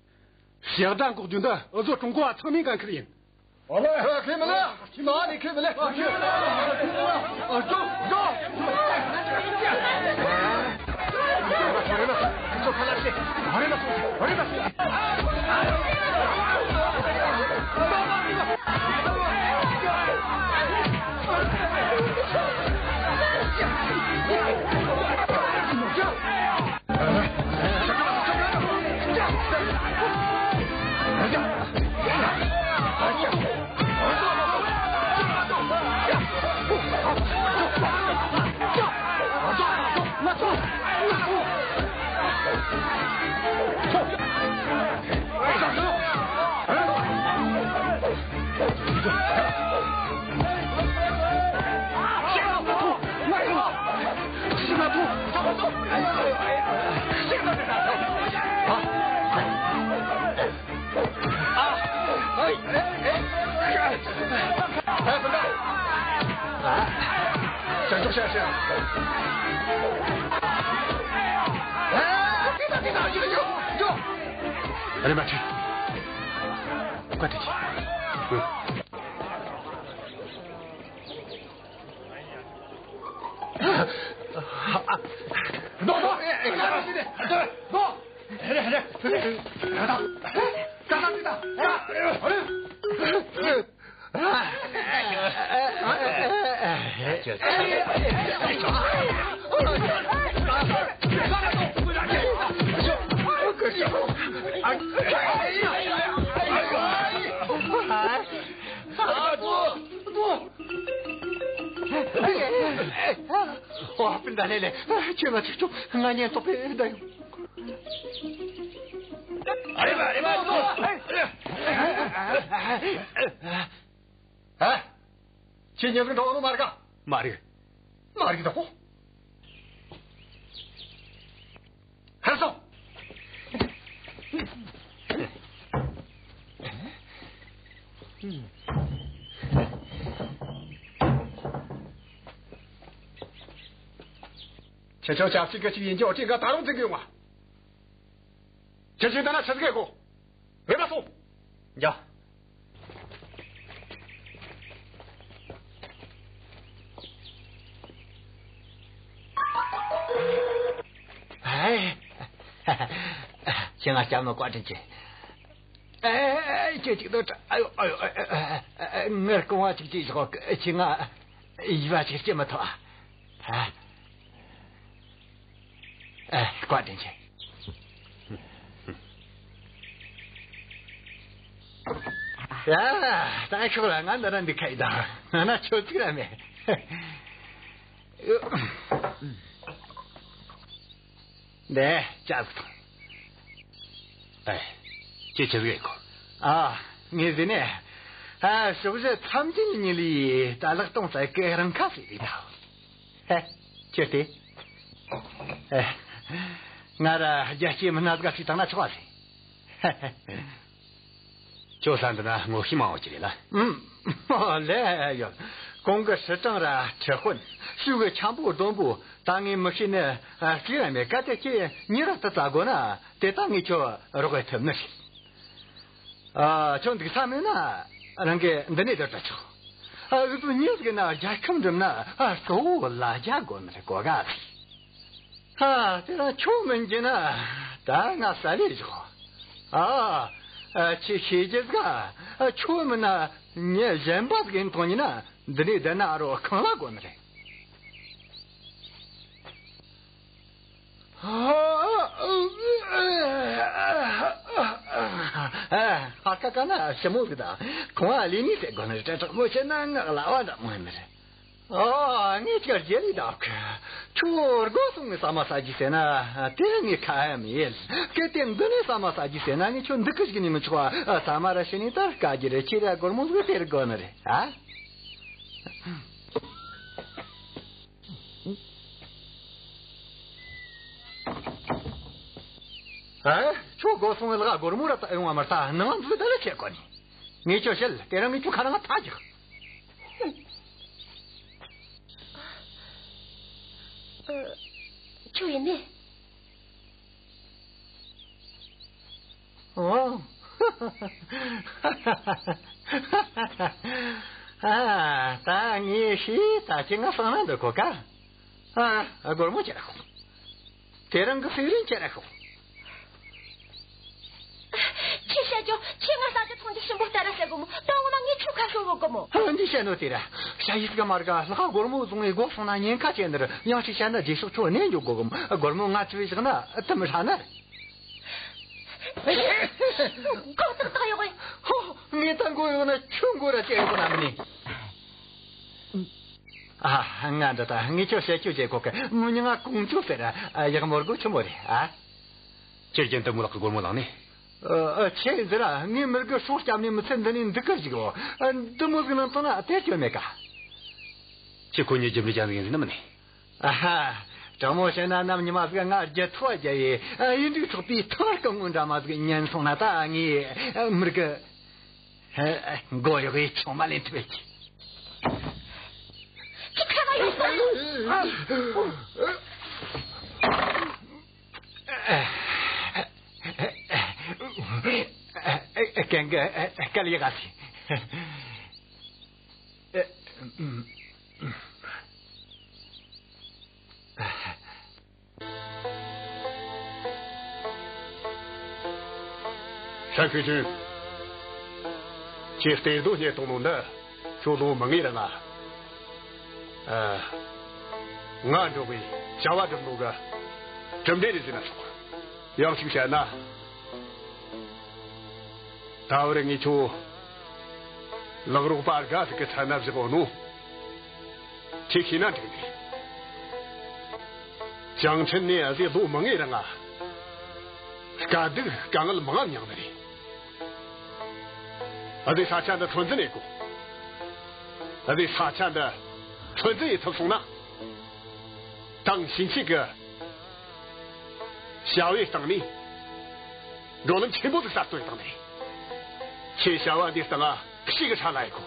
ཞག་སྒྲ་འགོག་རྒྱུ་འདི་འུ་ཚོ་ཀྲུང་གོ་བ་ཚང་མའི་འགན་ཁུར་ཡིན། ཨོ་ལེ། ཁས་མི་ལེན། ཁས་མ་ལེན། ཁས་མི་ལེན། ཨ། འགྲོ། འགྲོ། རེམ་མ་ཁྲིད། བཀའ་དྲིན་ཆེ། ཨ། སྤུན་ཟླ་ལེ་ལེ། ཁྱོད་ང་ཚོ་ང་ཉན་ཐོག་པའི་ཟླ་ཡོད། ཨ་རེ་བ་རེ་བ། ཨ། ཁྱེད་ཉེ་བར་འགྲོ་ནོ་མ་རེད་ག་མ་རེད། མ་རེད་ད་ཧོ། ཧར་སོང་། ཁྱེད་ཆོ་ཆབ་སྲིད་གི་ཅིག་ཡིན་ཀྱང་ཅིག་ག་ད་རུང་འཛིན་གི་ཡོང་བ། ཁྱེད་ཆོས་ད་ན་ཆི་ཟིག་གོ། ངེས་པ་སོང་། ཡ། ཨེ། ཁྱེད་ང་སྐྱབས་ནོ་བཀའ་དྲིན་ཆེ། ཨེ། ཁྱེད་ཅིག་ཏུ་ཨ་ཡོ་ཨ་ཡོ། ཨེ། ངར་རྐང་བ་ཅིག་ཅིག་ཞོག་ཁྱེད་ང་ཡིད་བ་ཅིག་སྐྱེ་མི་ཐུབ་ཨ། ཨེ། བཀའ་དྲིན་ཆེ། ཡ། ད་ཤོག་ལ་ང་འདི་ར་འདི་ཁ་ཡི་ད་ང་ན་ཆོ་ཚིག་ར་མེད། འདི་ཅག་ཐོང་། ཨེ། ཁྱེད་ཆི་ཟིག་ཡེད་གོ། ཨ། ངས་ཟེར་ནས། ཨ། ཕྱོགས་བཞི་མཚམས་བརྒྱད་ཉིད་ལས་ད་ལག་སྟོང་ཙམ་གི་རང་ཁ་ཟེར་རེད་ད། ཧེ། ཁྱེད་དེ། ཨེ། ང་ར་རྒྱལ་སྤྱིའི་མི་སྣ་ཟིག་ཞིག་བཏང་ན་ཆོག་པ་རེད། ཁྱོད་ས་འདི་ན་ངོ་ཤེས་མང་བོ་ཅིག་རེད་ལ། ཨུམ། ཨོ་ལེ་ཡོད། གོང་གི་ཧྲི་ཀྲང་ར་ཁྲི་དཔོན། ཤུ་གི་འཁྱམ་པོ་ལྡོམ་པོ། ད་ངས་མི་ཤེས་ནི་ཨ་སྐྱེ་ར་མེད། གལ་ཏེ་ཁྱེད་ཉིན་ར་དུ་བཙལ་དགོས་ན་དེ་ད་ངས་ཁྱོད་རོགས་ཡེད་ཐུབ་ནི་རེད། ཨ། ཁྱོད་འདུག་ས་མེད་ན་རང་གི་འདི་ནས་སྡོད་ད་ཆོག་ཨ། འུ་ཚོ་མྱི་ཟིག་ན་རྒྱལ་ཁམས་འགྲིམ་ན་ཨ་གཙོ་བོ་ལ་རྒྱ་དགོས་ནི་རེད་གོ་ག་ཨ། དེ་རིང་ཁྱོད་མིན་གྱི་ན་ད་ང་ས་ལས་བཞག་ཨ། ཨ། ཁྱེད་ཤེས་རྒྱུ་ཟིག་ཨ། ཁྱོད་མིན་ན་མྱི་གཞན་པ་ཟིག་ཡིན་དོན་ཡིན་ན་འདི་ནས་བསྡད་ན་ཨ་རོ་ཁང་གླ་དགོས་ནི་རེད། ཨ། ཧ་ཀ་ཀ་ན་ཞི་མོ་ཟིག་དང་ཁོང་ཨ་ལི་ནི་ཟེར་དགོས་ནི་རེད། དྲང་མོ་བཤད་ན་ང་གླ་བ་འདྲ་མོ་ཡིན་ནི་རེད། ཨོ། ངས་ཁྱོད་རྗེས་ལུས་དག་གི། ཁྱོད་སྒོ་སོང་ནས་ཟ་མ་ཟ་རྒྱུ་ཟེར་ན་དེ་ངས་ཁ་ཡ་མི་ཡེད། གལ་ཏེ་འདི་ནས་ཟ་མ་ཟ་རྒྱུ་ཟེར་ན་ངས་ཁྱོད་འདི་གི་ཞིག་ནས་མི་ཆོག་ཨ། ཟ་མ་ར་ཤི་ནས་ད་དཀའ་རྒྱུ་རེད། ཁྱེད་ར་སྒོར་མོ་ཟིག་སྟེར་དགོས་ནི་རེད་ཨ། ཨ། ཁྱོད་སྒོ་སོང་ངས་ལག་སྒོར་མོ་ར་ད་ཡོང་བ་མ་ད་ནང་འཛུལ་ད་ལ་ཆད་གོ་ནི། ངས་ཁྱོད་བཤད། དེ་རིང་ངས་ཁྱོད་ཁ་རང་ཐག་རྒྱག་ཁྱོད་ཡིན་ནི། ཨོ། ཨ། ད་ངས་ཤེས། ད་ཁྱེད་ང་སང་ན་འདུག་གོ་ག་ཨ། སྒོར་མོ་ཁྱེར་ར་ཤོག་དེ་རིང་གི་ཟས་རིན་ཁྱེར་ར་ཤོག་ཁྱེད་བཤད་རྒྱུ། ཁྱེད་ང་ཟ་རྒྱུ་འཐུང་རྒྱུ་ཞིམ་པོ་སྟེར་ར་བཤད་གོ་མོ། ད་འོ་ན་ངས་ཁྱོད་ཁ་ཤོར་བོ་གོ་མོ། ཧ། འདི་བཤད་ནོ་དེ་ར། ཞ་ཡིས་ག་མར་ག་ལྷག་སྒོར་མོ་བཟུང་ངས་སྒོ་སོང་ན་ཉེན་ཁ་ཆེ་ནི་རེད། ཡང་ཞིག་བཤད་ན་རྗེས་ཕྱོགས་ཁྱོད་གནས་འཇོག་གོ་གོ་མོ། སྒོར་མོ་ང་ཁྲི་བའི་བཞག་ན་དུ་མི་ཧྲ་ནི་རེད། ཁོ་ཏག་ཏག་ཡོད་གི། ཧོ། ངས་ད་མགོ་གཡོག་ན་ཁྱོད་མགོ་ར་ཅེ་ཡོད་གི་ན་མི་ནི། ཨ། ང་འདི་ད་ངས་ཁྱོད་བཤད་ཁྱོད་བྱེད་གོ་གི། མོ་མྱིང་ང་ཀོང་ཇོ་ཟེར། ཨ། ཡག་མོ་སྒོ་ཆེན་མོ་རེད་ཨ། ཁྱེད་རྒྱུན་དུ་མོ་ལག་གི་སྒོར་མོ་བླངས་ནས། ཨ། ཨ། ཁྱེད་ཟེར་ར། ངས་མི་རྒི་སྲོག་སྐྱབས་ནས་མི་ཚེ་འདི་ནས་འདི་གར་ཞིག་ཨོ། ཨ། འདི་མོ་ཟིག་ནང་བཏང་ན་དེ་སྐྱོན་མེད་ཀ་ཁྱེད་ཁོ་གཉིས་རྒྱུ་འབྲས་ཅན་ཟིག་ཡིན་ཟིན་ནི་མིན་ནི། ཨ་ཧ། དྲང་མོ་བཤད་ན་ནམ་ཉི་མ་ཟིག་ང་རྒྱུ་ཐོ་རྒྱ་ཡི་ཡིན་འདུག་ཚོགས་པའི་ཐང་སྐུ་ངོ་འདྲ་མ་ཟིག་ཉན་སོང་ན་ད་ངས་མི་རྒི་མགོ་གཡོག་གི་ཆུང་མ་ལེན་ཐུབ་ཀྱི། ཁྱེད་ཁ་ན་ཡོད་ས། ཡང་གི་སྐད་ཡག་ག་སི། ཧྲན་ཁུ་ཅུན། ཁྱེད་གཏེར་རྡོ་རྙེད་བཏང་ནོ་འདི་ཁྱོད་ལོ་མང་ངེ་ར་ང་། ཨ། ང་འགྲོ་གི་བྱ་བ་སྒྲུབ་ནོ་གི་གྲུབ་འབྲས་རེད་ཟེར་ན་ཆོག་ཡང་གཅིག་བཤད་ན། ད་བར་ངས་ཁྱོད་ལག་རོགས་པ་དགའ་ཟིག་གི་ཚད་ན་བཞག་ཡོད་ནོ། ཁྱེད་ཤེས་ན་འགྲིག་ནི། ཅང་ཁྲིན་ནི་ཨ་ཟེ་ལོ་མང་ངེ་ར་ང་། དཀའ་སྡུག་དཀའ་ངལ་མང་ང་མྱངས་ནི་རེད། ཨ་ཟེ་ས་ཆ་འདི་ཚོད་འཛིན་ཡེད་དགོ། ཨ་ཟེ་ས་ཆ་འདི་ཚོད་འཛིན་ཡེད་ཐུབ་སོང་ན། ཏང་ཞིང་ཆེན་གི་བྱ་བའི་སྟེང་ནས་འགྲོ་ལམ་ཆེན་པོ་ཟིག་གསར་གཏོད་བཏང་ནས། ཁྱེད་བྱ་བ་འདིའི་སྟེང་ང་ཤུགས་ཀྱིས་ཧྲ་ལ་ཡེད་དགོ།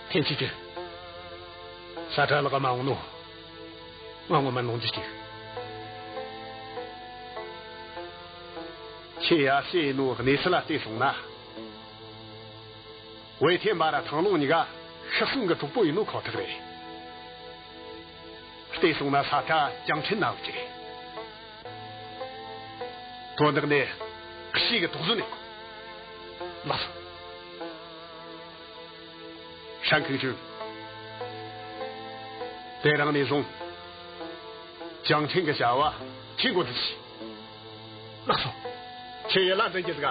ཐེན་ཆི་ཅི། ས་ཁྲ་ལག་མ་འོང་ནོ། ང་ངོ་མ་ནོངས་རྒྱུ་ཅིག་ཁྱེད་ཡ་ཤེས་ཡིན་ནོ་གནས་ཚུལ་ལ་བལྟས་སོང་ན། ཝེ་ཐེ་མ་ར་ཐང་ལུང་གཉིས་ཀ་ཤི་གསོན་གྱི་གྲོགས་པོ་ཡིན་ནོ་ཁོ་ཐག་རེད། བལྟས་སོང་ན་ས་ཁྲ་ཅང་ཁྲིན་ན་ཡོད་ཀྱི་རེད། དོན་དག་འདི་ཤུགས་ཀྱིས་དོགས་ཟོན་ཡེད་དགོ། ལགས་སོ། ཧྲན་ཁུ་ཅུན། དེ་རིང་ནས་བཟུང་ཅང་ཁྲིན་གྱི་བྱ་བ་ཁྱེད་འགོ་འཛུགས་བྱོས། ལགས་སོ། ཁྱེད་ཡིད་ལ་འཛིན་རྒྱུ་ཟིག་ག་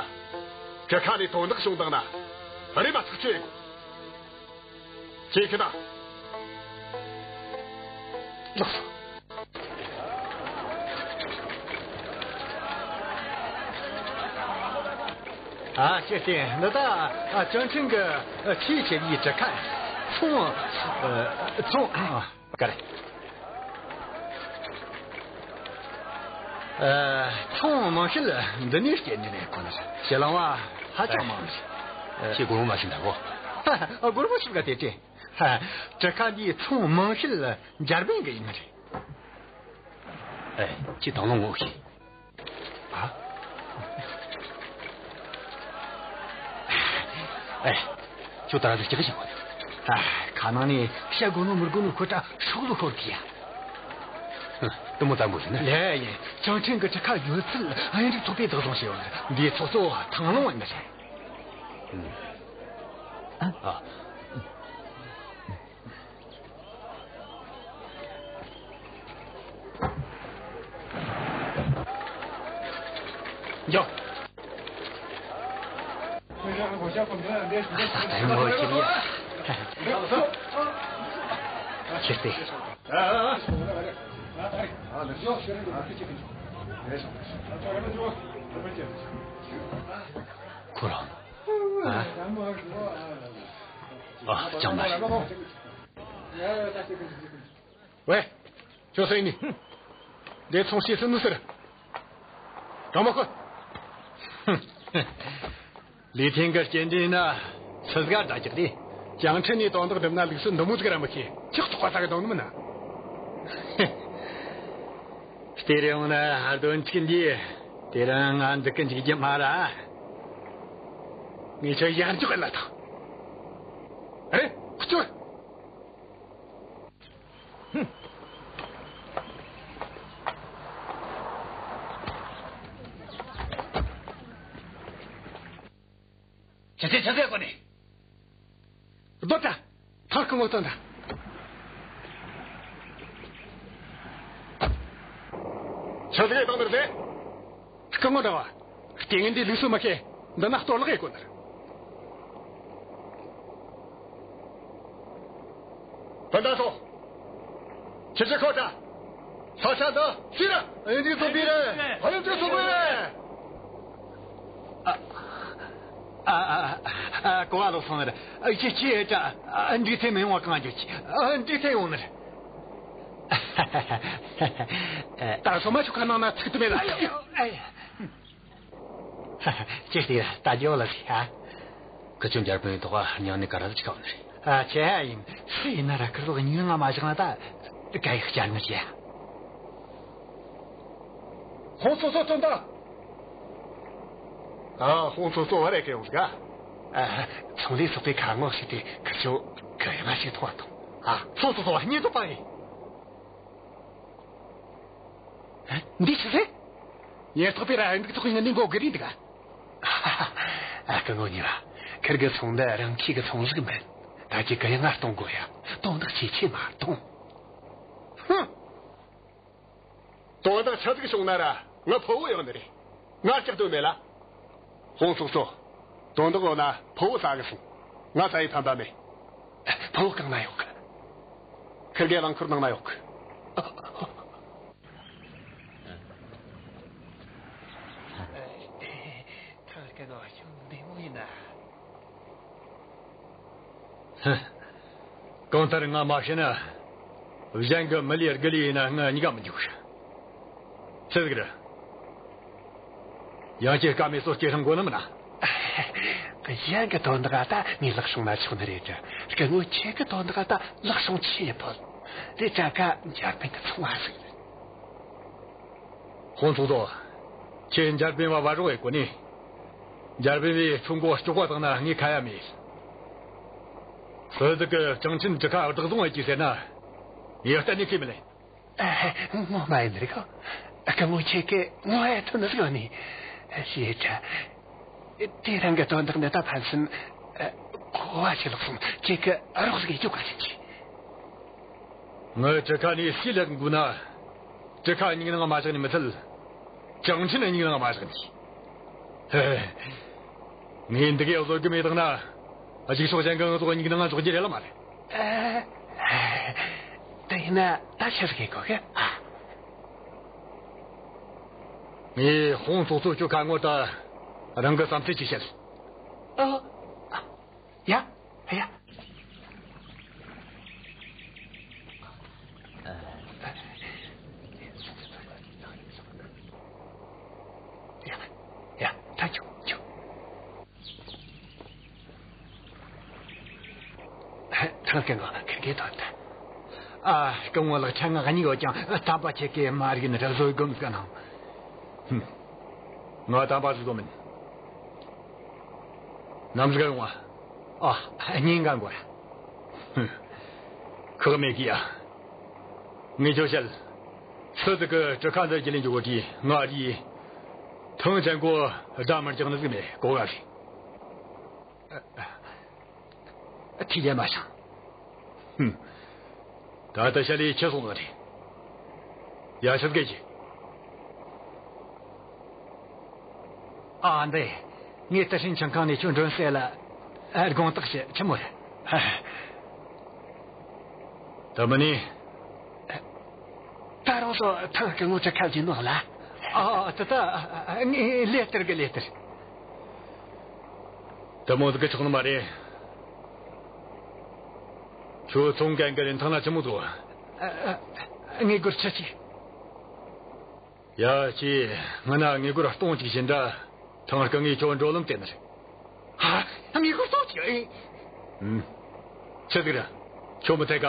གྲུ་ཁ་ནས་དོན་དག་བྱུང་བཏང་ན་རེམ་མ་ཐག་གཅོད་ཡེད་དགོ། ཁྱེད་ཁྱེད་ད། ལགས་སོ། ཨ། ཁྱེད་ཀྱིས་འདི་ད། ཨ། ཅང་ཁྲིན་གྱི་ཆེས་ཆེ་བའི་གྲུ་ཁ། ཚོང་། ཨ། ཚོང་། ཨ། ག་རེ། ཨ། ཚོང་མང་ཤོས་འདི་ནས་སྐྱེལ་ནི་རེད་ཁོ་ན། ཞེ་ལང་བ་ཧ་ཅང་མང་ནི་རེད། ཁྱེད་སྒོར་མོ་མ་ཤི་འདྲ་བོ། སྒོར་མོ་ཤི་ག་དེ་དྲན། གྲུ་ཁ་འདིའི་ཚོང་མང་ཤོས་འཇར་པན་གི་ཡིན་ནི་རེད། ཨེ། ཁྱེད་དང་བླངས་ངོ་ཤེས། ཨ། ཨེ། ཁྱོད་ད་ར་ཟིག་ཅི་གི་བྱེད་གོ། ཨ། ཁ་ནང་ནས་བཤད་དགོས་ནོ་མི་དགོས་ནོ་ཁོ་ད་ཧྲུག་ལུ་ཤོར་གི་ཡ། ཧུ། དེ་མོ་ཙམ་པོ་ཟིག་ན། ལེ་ཡིན། ཅང་ཁྲིན་གྱི་གྲུ་ཁ་ཡོད་ཚད་ཨ་ཡིན་རིགས་ཚོགས་པས་བདག་བཟུང་བྱས་ཡོད་ནི་རེད། འདིའི་ཚོགས་གཙོ་ཐང་ལུང་ཡིན་ནི་རེད། ཨ། འགྱོ། ད་ལྟ་ངོ་ཤེས་ཡ། ཁྱེར་ཏེ། ཁོ་རང་། ཨ། ཨ། ཅང་མ་རེད། ཝེ། ཁྱོད་སུ་ཡིན་ནི། འདི་ཚོང་བྱེད་སུ་ནུས་ཟེར། གྲང་མོ་ཁོ། ལི་ཐེན་གི་སྐྱེལ་འདྲེན་ན་ཚུ་ཟ་ག་འདྲ་རྒྱག་དེ། ཅང་ཁྲིན་ནས་དོན་དག་སྒྲུབ་ན་ལུགས་སྲོལ་འདི་མོ་ཟིག་ར་མི་ཤེས། ཆག་ཆག་པ་ས་གི་དོན་ནི་མིན་ན། སྟེར་ཡོང་ན་ཧར་དོན་ཅིག་འདི། དེ་རིང་ང་འདི་གི་འཇིག་རྒྱུ་མ་ར། ངས་ཁྱོད་ཡར་འཇོག་ལ་ཐང་། རེད། སྐྱོར། ཆི་ཆི་ཆི་ཟེར་གོ་ནི། སྡོད་དྲ། ཐག་གི་ངོ་སྟོན་དྲ། ཆི་ཟེར་གཏོང་ནི་རེད། སྐུ་ངོ་འདྲ་བ། རྐྱེན་ངན་འདི་ལུགས་སྲོལ་མི་ཤེས། འདི་ན་གཏོར་བརླག་ཡེད་གོ་ནི་རེད། སྤུན་ཟླ་ཚོ། ཁྱེད་ཚོས་ཁོ་ད། ས་ཆ་འདི་ཕྱིར་ར། ཨེ་འདི་ཚོ་པི་རེད། ཨེ་འདི་ཚོ་པི་རེད། ཨ། ཨ། ཨ། ཨ། གོ་བ་ལོག་སོང་ནི་རེད། ཨ། ཁྱེད་ཁྱེད་ད། ཨ། འདི་ཐེ་མི་ཡོང་བ་གང་རྒྱུ་ཅི། ཨ། འདི་ཐེ་ཡོང་ནི་རེད། ད་སོ་མ་ཆུ་ཁ་ནང་ན་ཚིག་ཏུ་མེད་ལ། ཨ་ཡ། ཨ་ཡ། ཅི་སྟེ་ད་རྒྱོ་ལ་ཟིག་ཧ། ཁི་ཆོ་འཇར་པན་ཐོག་ཉང་ནས་ག་ར་ཟིག་ཆགས་ནི་རེད། ཨ། ཆེ་ཧ་ཡིན། སུ་ཡིན་ན་ར་ཁིར་ལོག་ཉིན་ང་མ་བཞག་ན་ད་ག་ཡི་བསྐྱར་ནི་ཆེ་ཧ། ཧོང་ཚོ་ཚོ་ཚོ་འདི། ཨ། ཧོང་ཚོ་ཚོ་བ་རེ་གེ་ཡོང་ཟིག་ག་ཨ། ཚོང་ལས་ཚོགས་པའི་ཁ་ངོ་ཞིག་དེ་ཁི་ཆོ་གུ་ཡངས་ཞིག་མཐོང་བ་དང་། ཨ། སོང་སོང་སོང་། བརྙན་ཐུང་པ་ཡིན། ཨ། འདི་ཆི་ཟེར། ཉེན་རྟོག་པས་ར་འདུག་ཐོག་ཡིན་ནི་མགོ་སྒུར་རེ་འདུག་ག་ཨ། སྐུ་ངོ་གཉིས་པ། ཁིར་གི་ཚོང་འདི་རང་ཁྱིས་གི་ཚོང་ཟིག་མིན། ད་ཁྱེད་གུ་ཡངས་གཏོང་དགོས་ཡ། དོན་དག་ཆེ་ཆེ་མ་གཏོང་། ཧུམ། དོན་དག་ཆི་ཟིག་བྱུང་ན་ར་ང་ཕུ་བོ་ཡོང་ནི་རེད། ང་སྐྲག་དོན་མེད་ལ། ཧོང་སོག་སོ། དོན་དག་ཡོད་ན་ཕུ་བོ་ཟ་གི་སོང་། ང་ཟ་ཡི་ཕན་པ་མེད། ཕུ་བོ་གང་ན་ཡོད་གི། ཁིར་གེ་རླངས་འཁོར་ནང་ན་ཡོད་གི། ཐང་སྐད་ནོ་ཤུགས་འདི་མོ་ཡིན་ན། ཧ། གང་ལྟར་ང་མ་ཤི་ན། གཞན་གི་མི་ལས་དགུ་ལས་ཡིན་ན་ང་གཉིས་ཀ་མི་འཇུག་ཆི་ཟིག་རེད། ཡང་ཁྱེད་ཀ་མེད་སོ་སྐྱེ་ཧྲང་གོ་ནི་མིན་ན། གཞན་གི་དོན་དག་ད་ངས་ལག་ཤོང་ན་ཆོག་ནི་རེད། སྐུ་ངོ་ཁྱེད་གི་དོན་དག་ད་ལག་ཤོང་ཆི་ཡེ་ཕོད། དེ་ད་ག་འཇར་པན་གི་ཚོང་བ་ཟིག་རེད། ཧོང་ཚོགས་དོ། ཁྱེད་འཇར་པན་བ་བ་རོགས་ཡེ་གོ་ནི། འཇར་པན་བས་ཁྱོད་མགོ་ལྕོག་པ་བཏང་ན་ངས་ཁ་ཡ་མེད། སོ་ཟིག་གི་ཅང་ཆིན་གྲུ་ཁ་བདག་བཟུང་བྱེད་ཀྱི་ཟེར་ན། ངས་གཏན་ནས་ཁས་མི་ལེན། ཨ། ངོ་མ་ཡིན་རིག་གོ། སྐུ་ངོ་ཁྱེད་ཀྱིས་ངོ་ཨེ་ཐོན་ནི་ཟིག་ཡོད་ནི། ཞེས་ཆ། དེ་རིང་གི་དོན་དག་འདི་ད་ཕན་ཚུན། ཨ། གོ་བ་ཞིག་ལོག་སོང་། ཁྱེད་ཀྱིས་རོགས་ཟིག་ཡེ་རྒྱུ་ག་ཞིག་གྱིས། ངའི་གྲུ་ཁ་ནས་སུས་ལེན་དགོས་ན། གྲུ་ཁ་སྙིང་ནང་མ་བཞག་ནས་མི་ཚད། ཅང་ཆིན་སྙིང་ནང་མ་བཞག་ནས། ཧེ། ངས་འདི་གའི་བཟོ་རྒྱུ་མེད་དང་ན། གཞུག་ཕྱོགས་གཞན་གྱི་ངའི་བཟོ་སྙིང་ནང་འཇོག་རྒྱུ་རེད་ལ་མ་རེད། ཨ། དེ་ཡིན་ན་ད་ཆི་ཟིག་གོ་གི། ཨ། ངས་ཧོང་ཚོགས་གཙོ་ཁྱོད་ཁ་ངོ་ད་རང་གི་བསམ་ཚུལ་ཅིག་བཤད། ཨ། ཡ། ཡ། ཡ། ཡ། ད་ཆོག་ཆོག་ཐང་སྐད་ངོ་ཁེར་གེ་ཐོན་ཐལ། ཨ། སྐུ་ངོ་ལགས། ཆ་ང་གཉིས་ཡོད་ཀྱང་དམ་པ་ཁྱེད་ཀྱིས་མ་རིག་ནི་ར་བཟོད་སྒོམ་ཟིག་གནང་། ཧུམ། ང་དམ་པ་ཟིག་བཟོ་མིན། ནམ་ཟིག་ག་ཡོང་བ། ཨ། ཉིན་འགའ་འགོར། ཧུམ། ཁག་མེད་གི་ཡ། ངས་ཁྱོད་བཤད། སུ་ཟིག་གི་གྲུ་ཁ་འདི་རྒྱུ་ལེན་རྒྱུ་གོ་དུས་ང་རེད། ཐང་ཅན་གོ་དགྲ་མི་རྒྱག་ནི་ཟིག་མེད་གོ་ག་ཟིག་ཐིག་ལེ་མ་བྱང་། ཧུམ། ད་ལྟ་ཤ་ལས་ཁྱི་སོང་ནི་རེད། ཡ། ཤི་སྐད་ཀྱི། ཨ། འདི། ངས་ཏི་ཧྲིན་ཆང་ཁང་ནས་ཁྱོད་མགྲོན་བསད་ལ། ཨ། དགོངས་དག་ཞུ། ཆི་མོ་རེད། ད་མིན་ནི། ད་རུང་སོ་ཐང་སྐུ་ངོ་གྲུ་ཁ་བརྒྱུད་ནོ་ལ། ཨ། དེ་ད་ངས་ལས་སྟེར་གི་ལས་སྟེར། དེ་མོ་ཟིག་གི་ཆོག་ནི་མ་རེད། ཁྱོད་ཚོང་མཁན་གི་རིན་ཐང་ན་ཆི་མོ་བཟོ། ཨ། ཨ། དངུལ་སྒོར་ཁྲི་གཅིག་ཡ། ཁྱོས་སྔ་ན་དངུལ་སྒོར་སྟོང་གཅིག་བྱིན་དྲ། ཐང་སྐུ་ངས་ཁྱོད་འགྲོ་ལམ་སྟེར་ནི་རེད། ཧ། དངུལ་སྒོར་སྟོང་གཅིག་ཨེ། ཨུམ། ཆི་ཟིག་རེད། ཁྱོད་མི་འཐད་ག་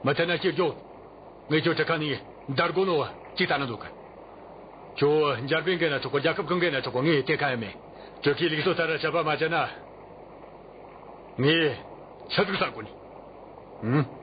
མི་འཐད་ན་ཁྱོས་རྒྱོབ། ངས་ཁྱོད་གྲུ་ཁ་ནས་བརྡར་དགོས་ནོ་ཅིག་ལྟ་ན་འདུག་གི། ཁྱོད་འཇར་པན་གི་ན་ཆོག་གོ། རྒྱལ་ཁབ་གང་གི་ན་ཆོག་གོ། ངས་དེ་ཁ་ཡ་མེད། གྲུ་ཁའི་ལུགས་སྲོལ་ལྟར་ཆད་པ་མ་བཅད་ན། ངས་ཆི་ཟིག་ཟ་དགོས་ནི། ཨུམ།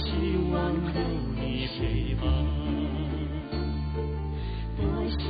希望有你陪伴，多希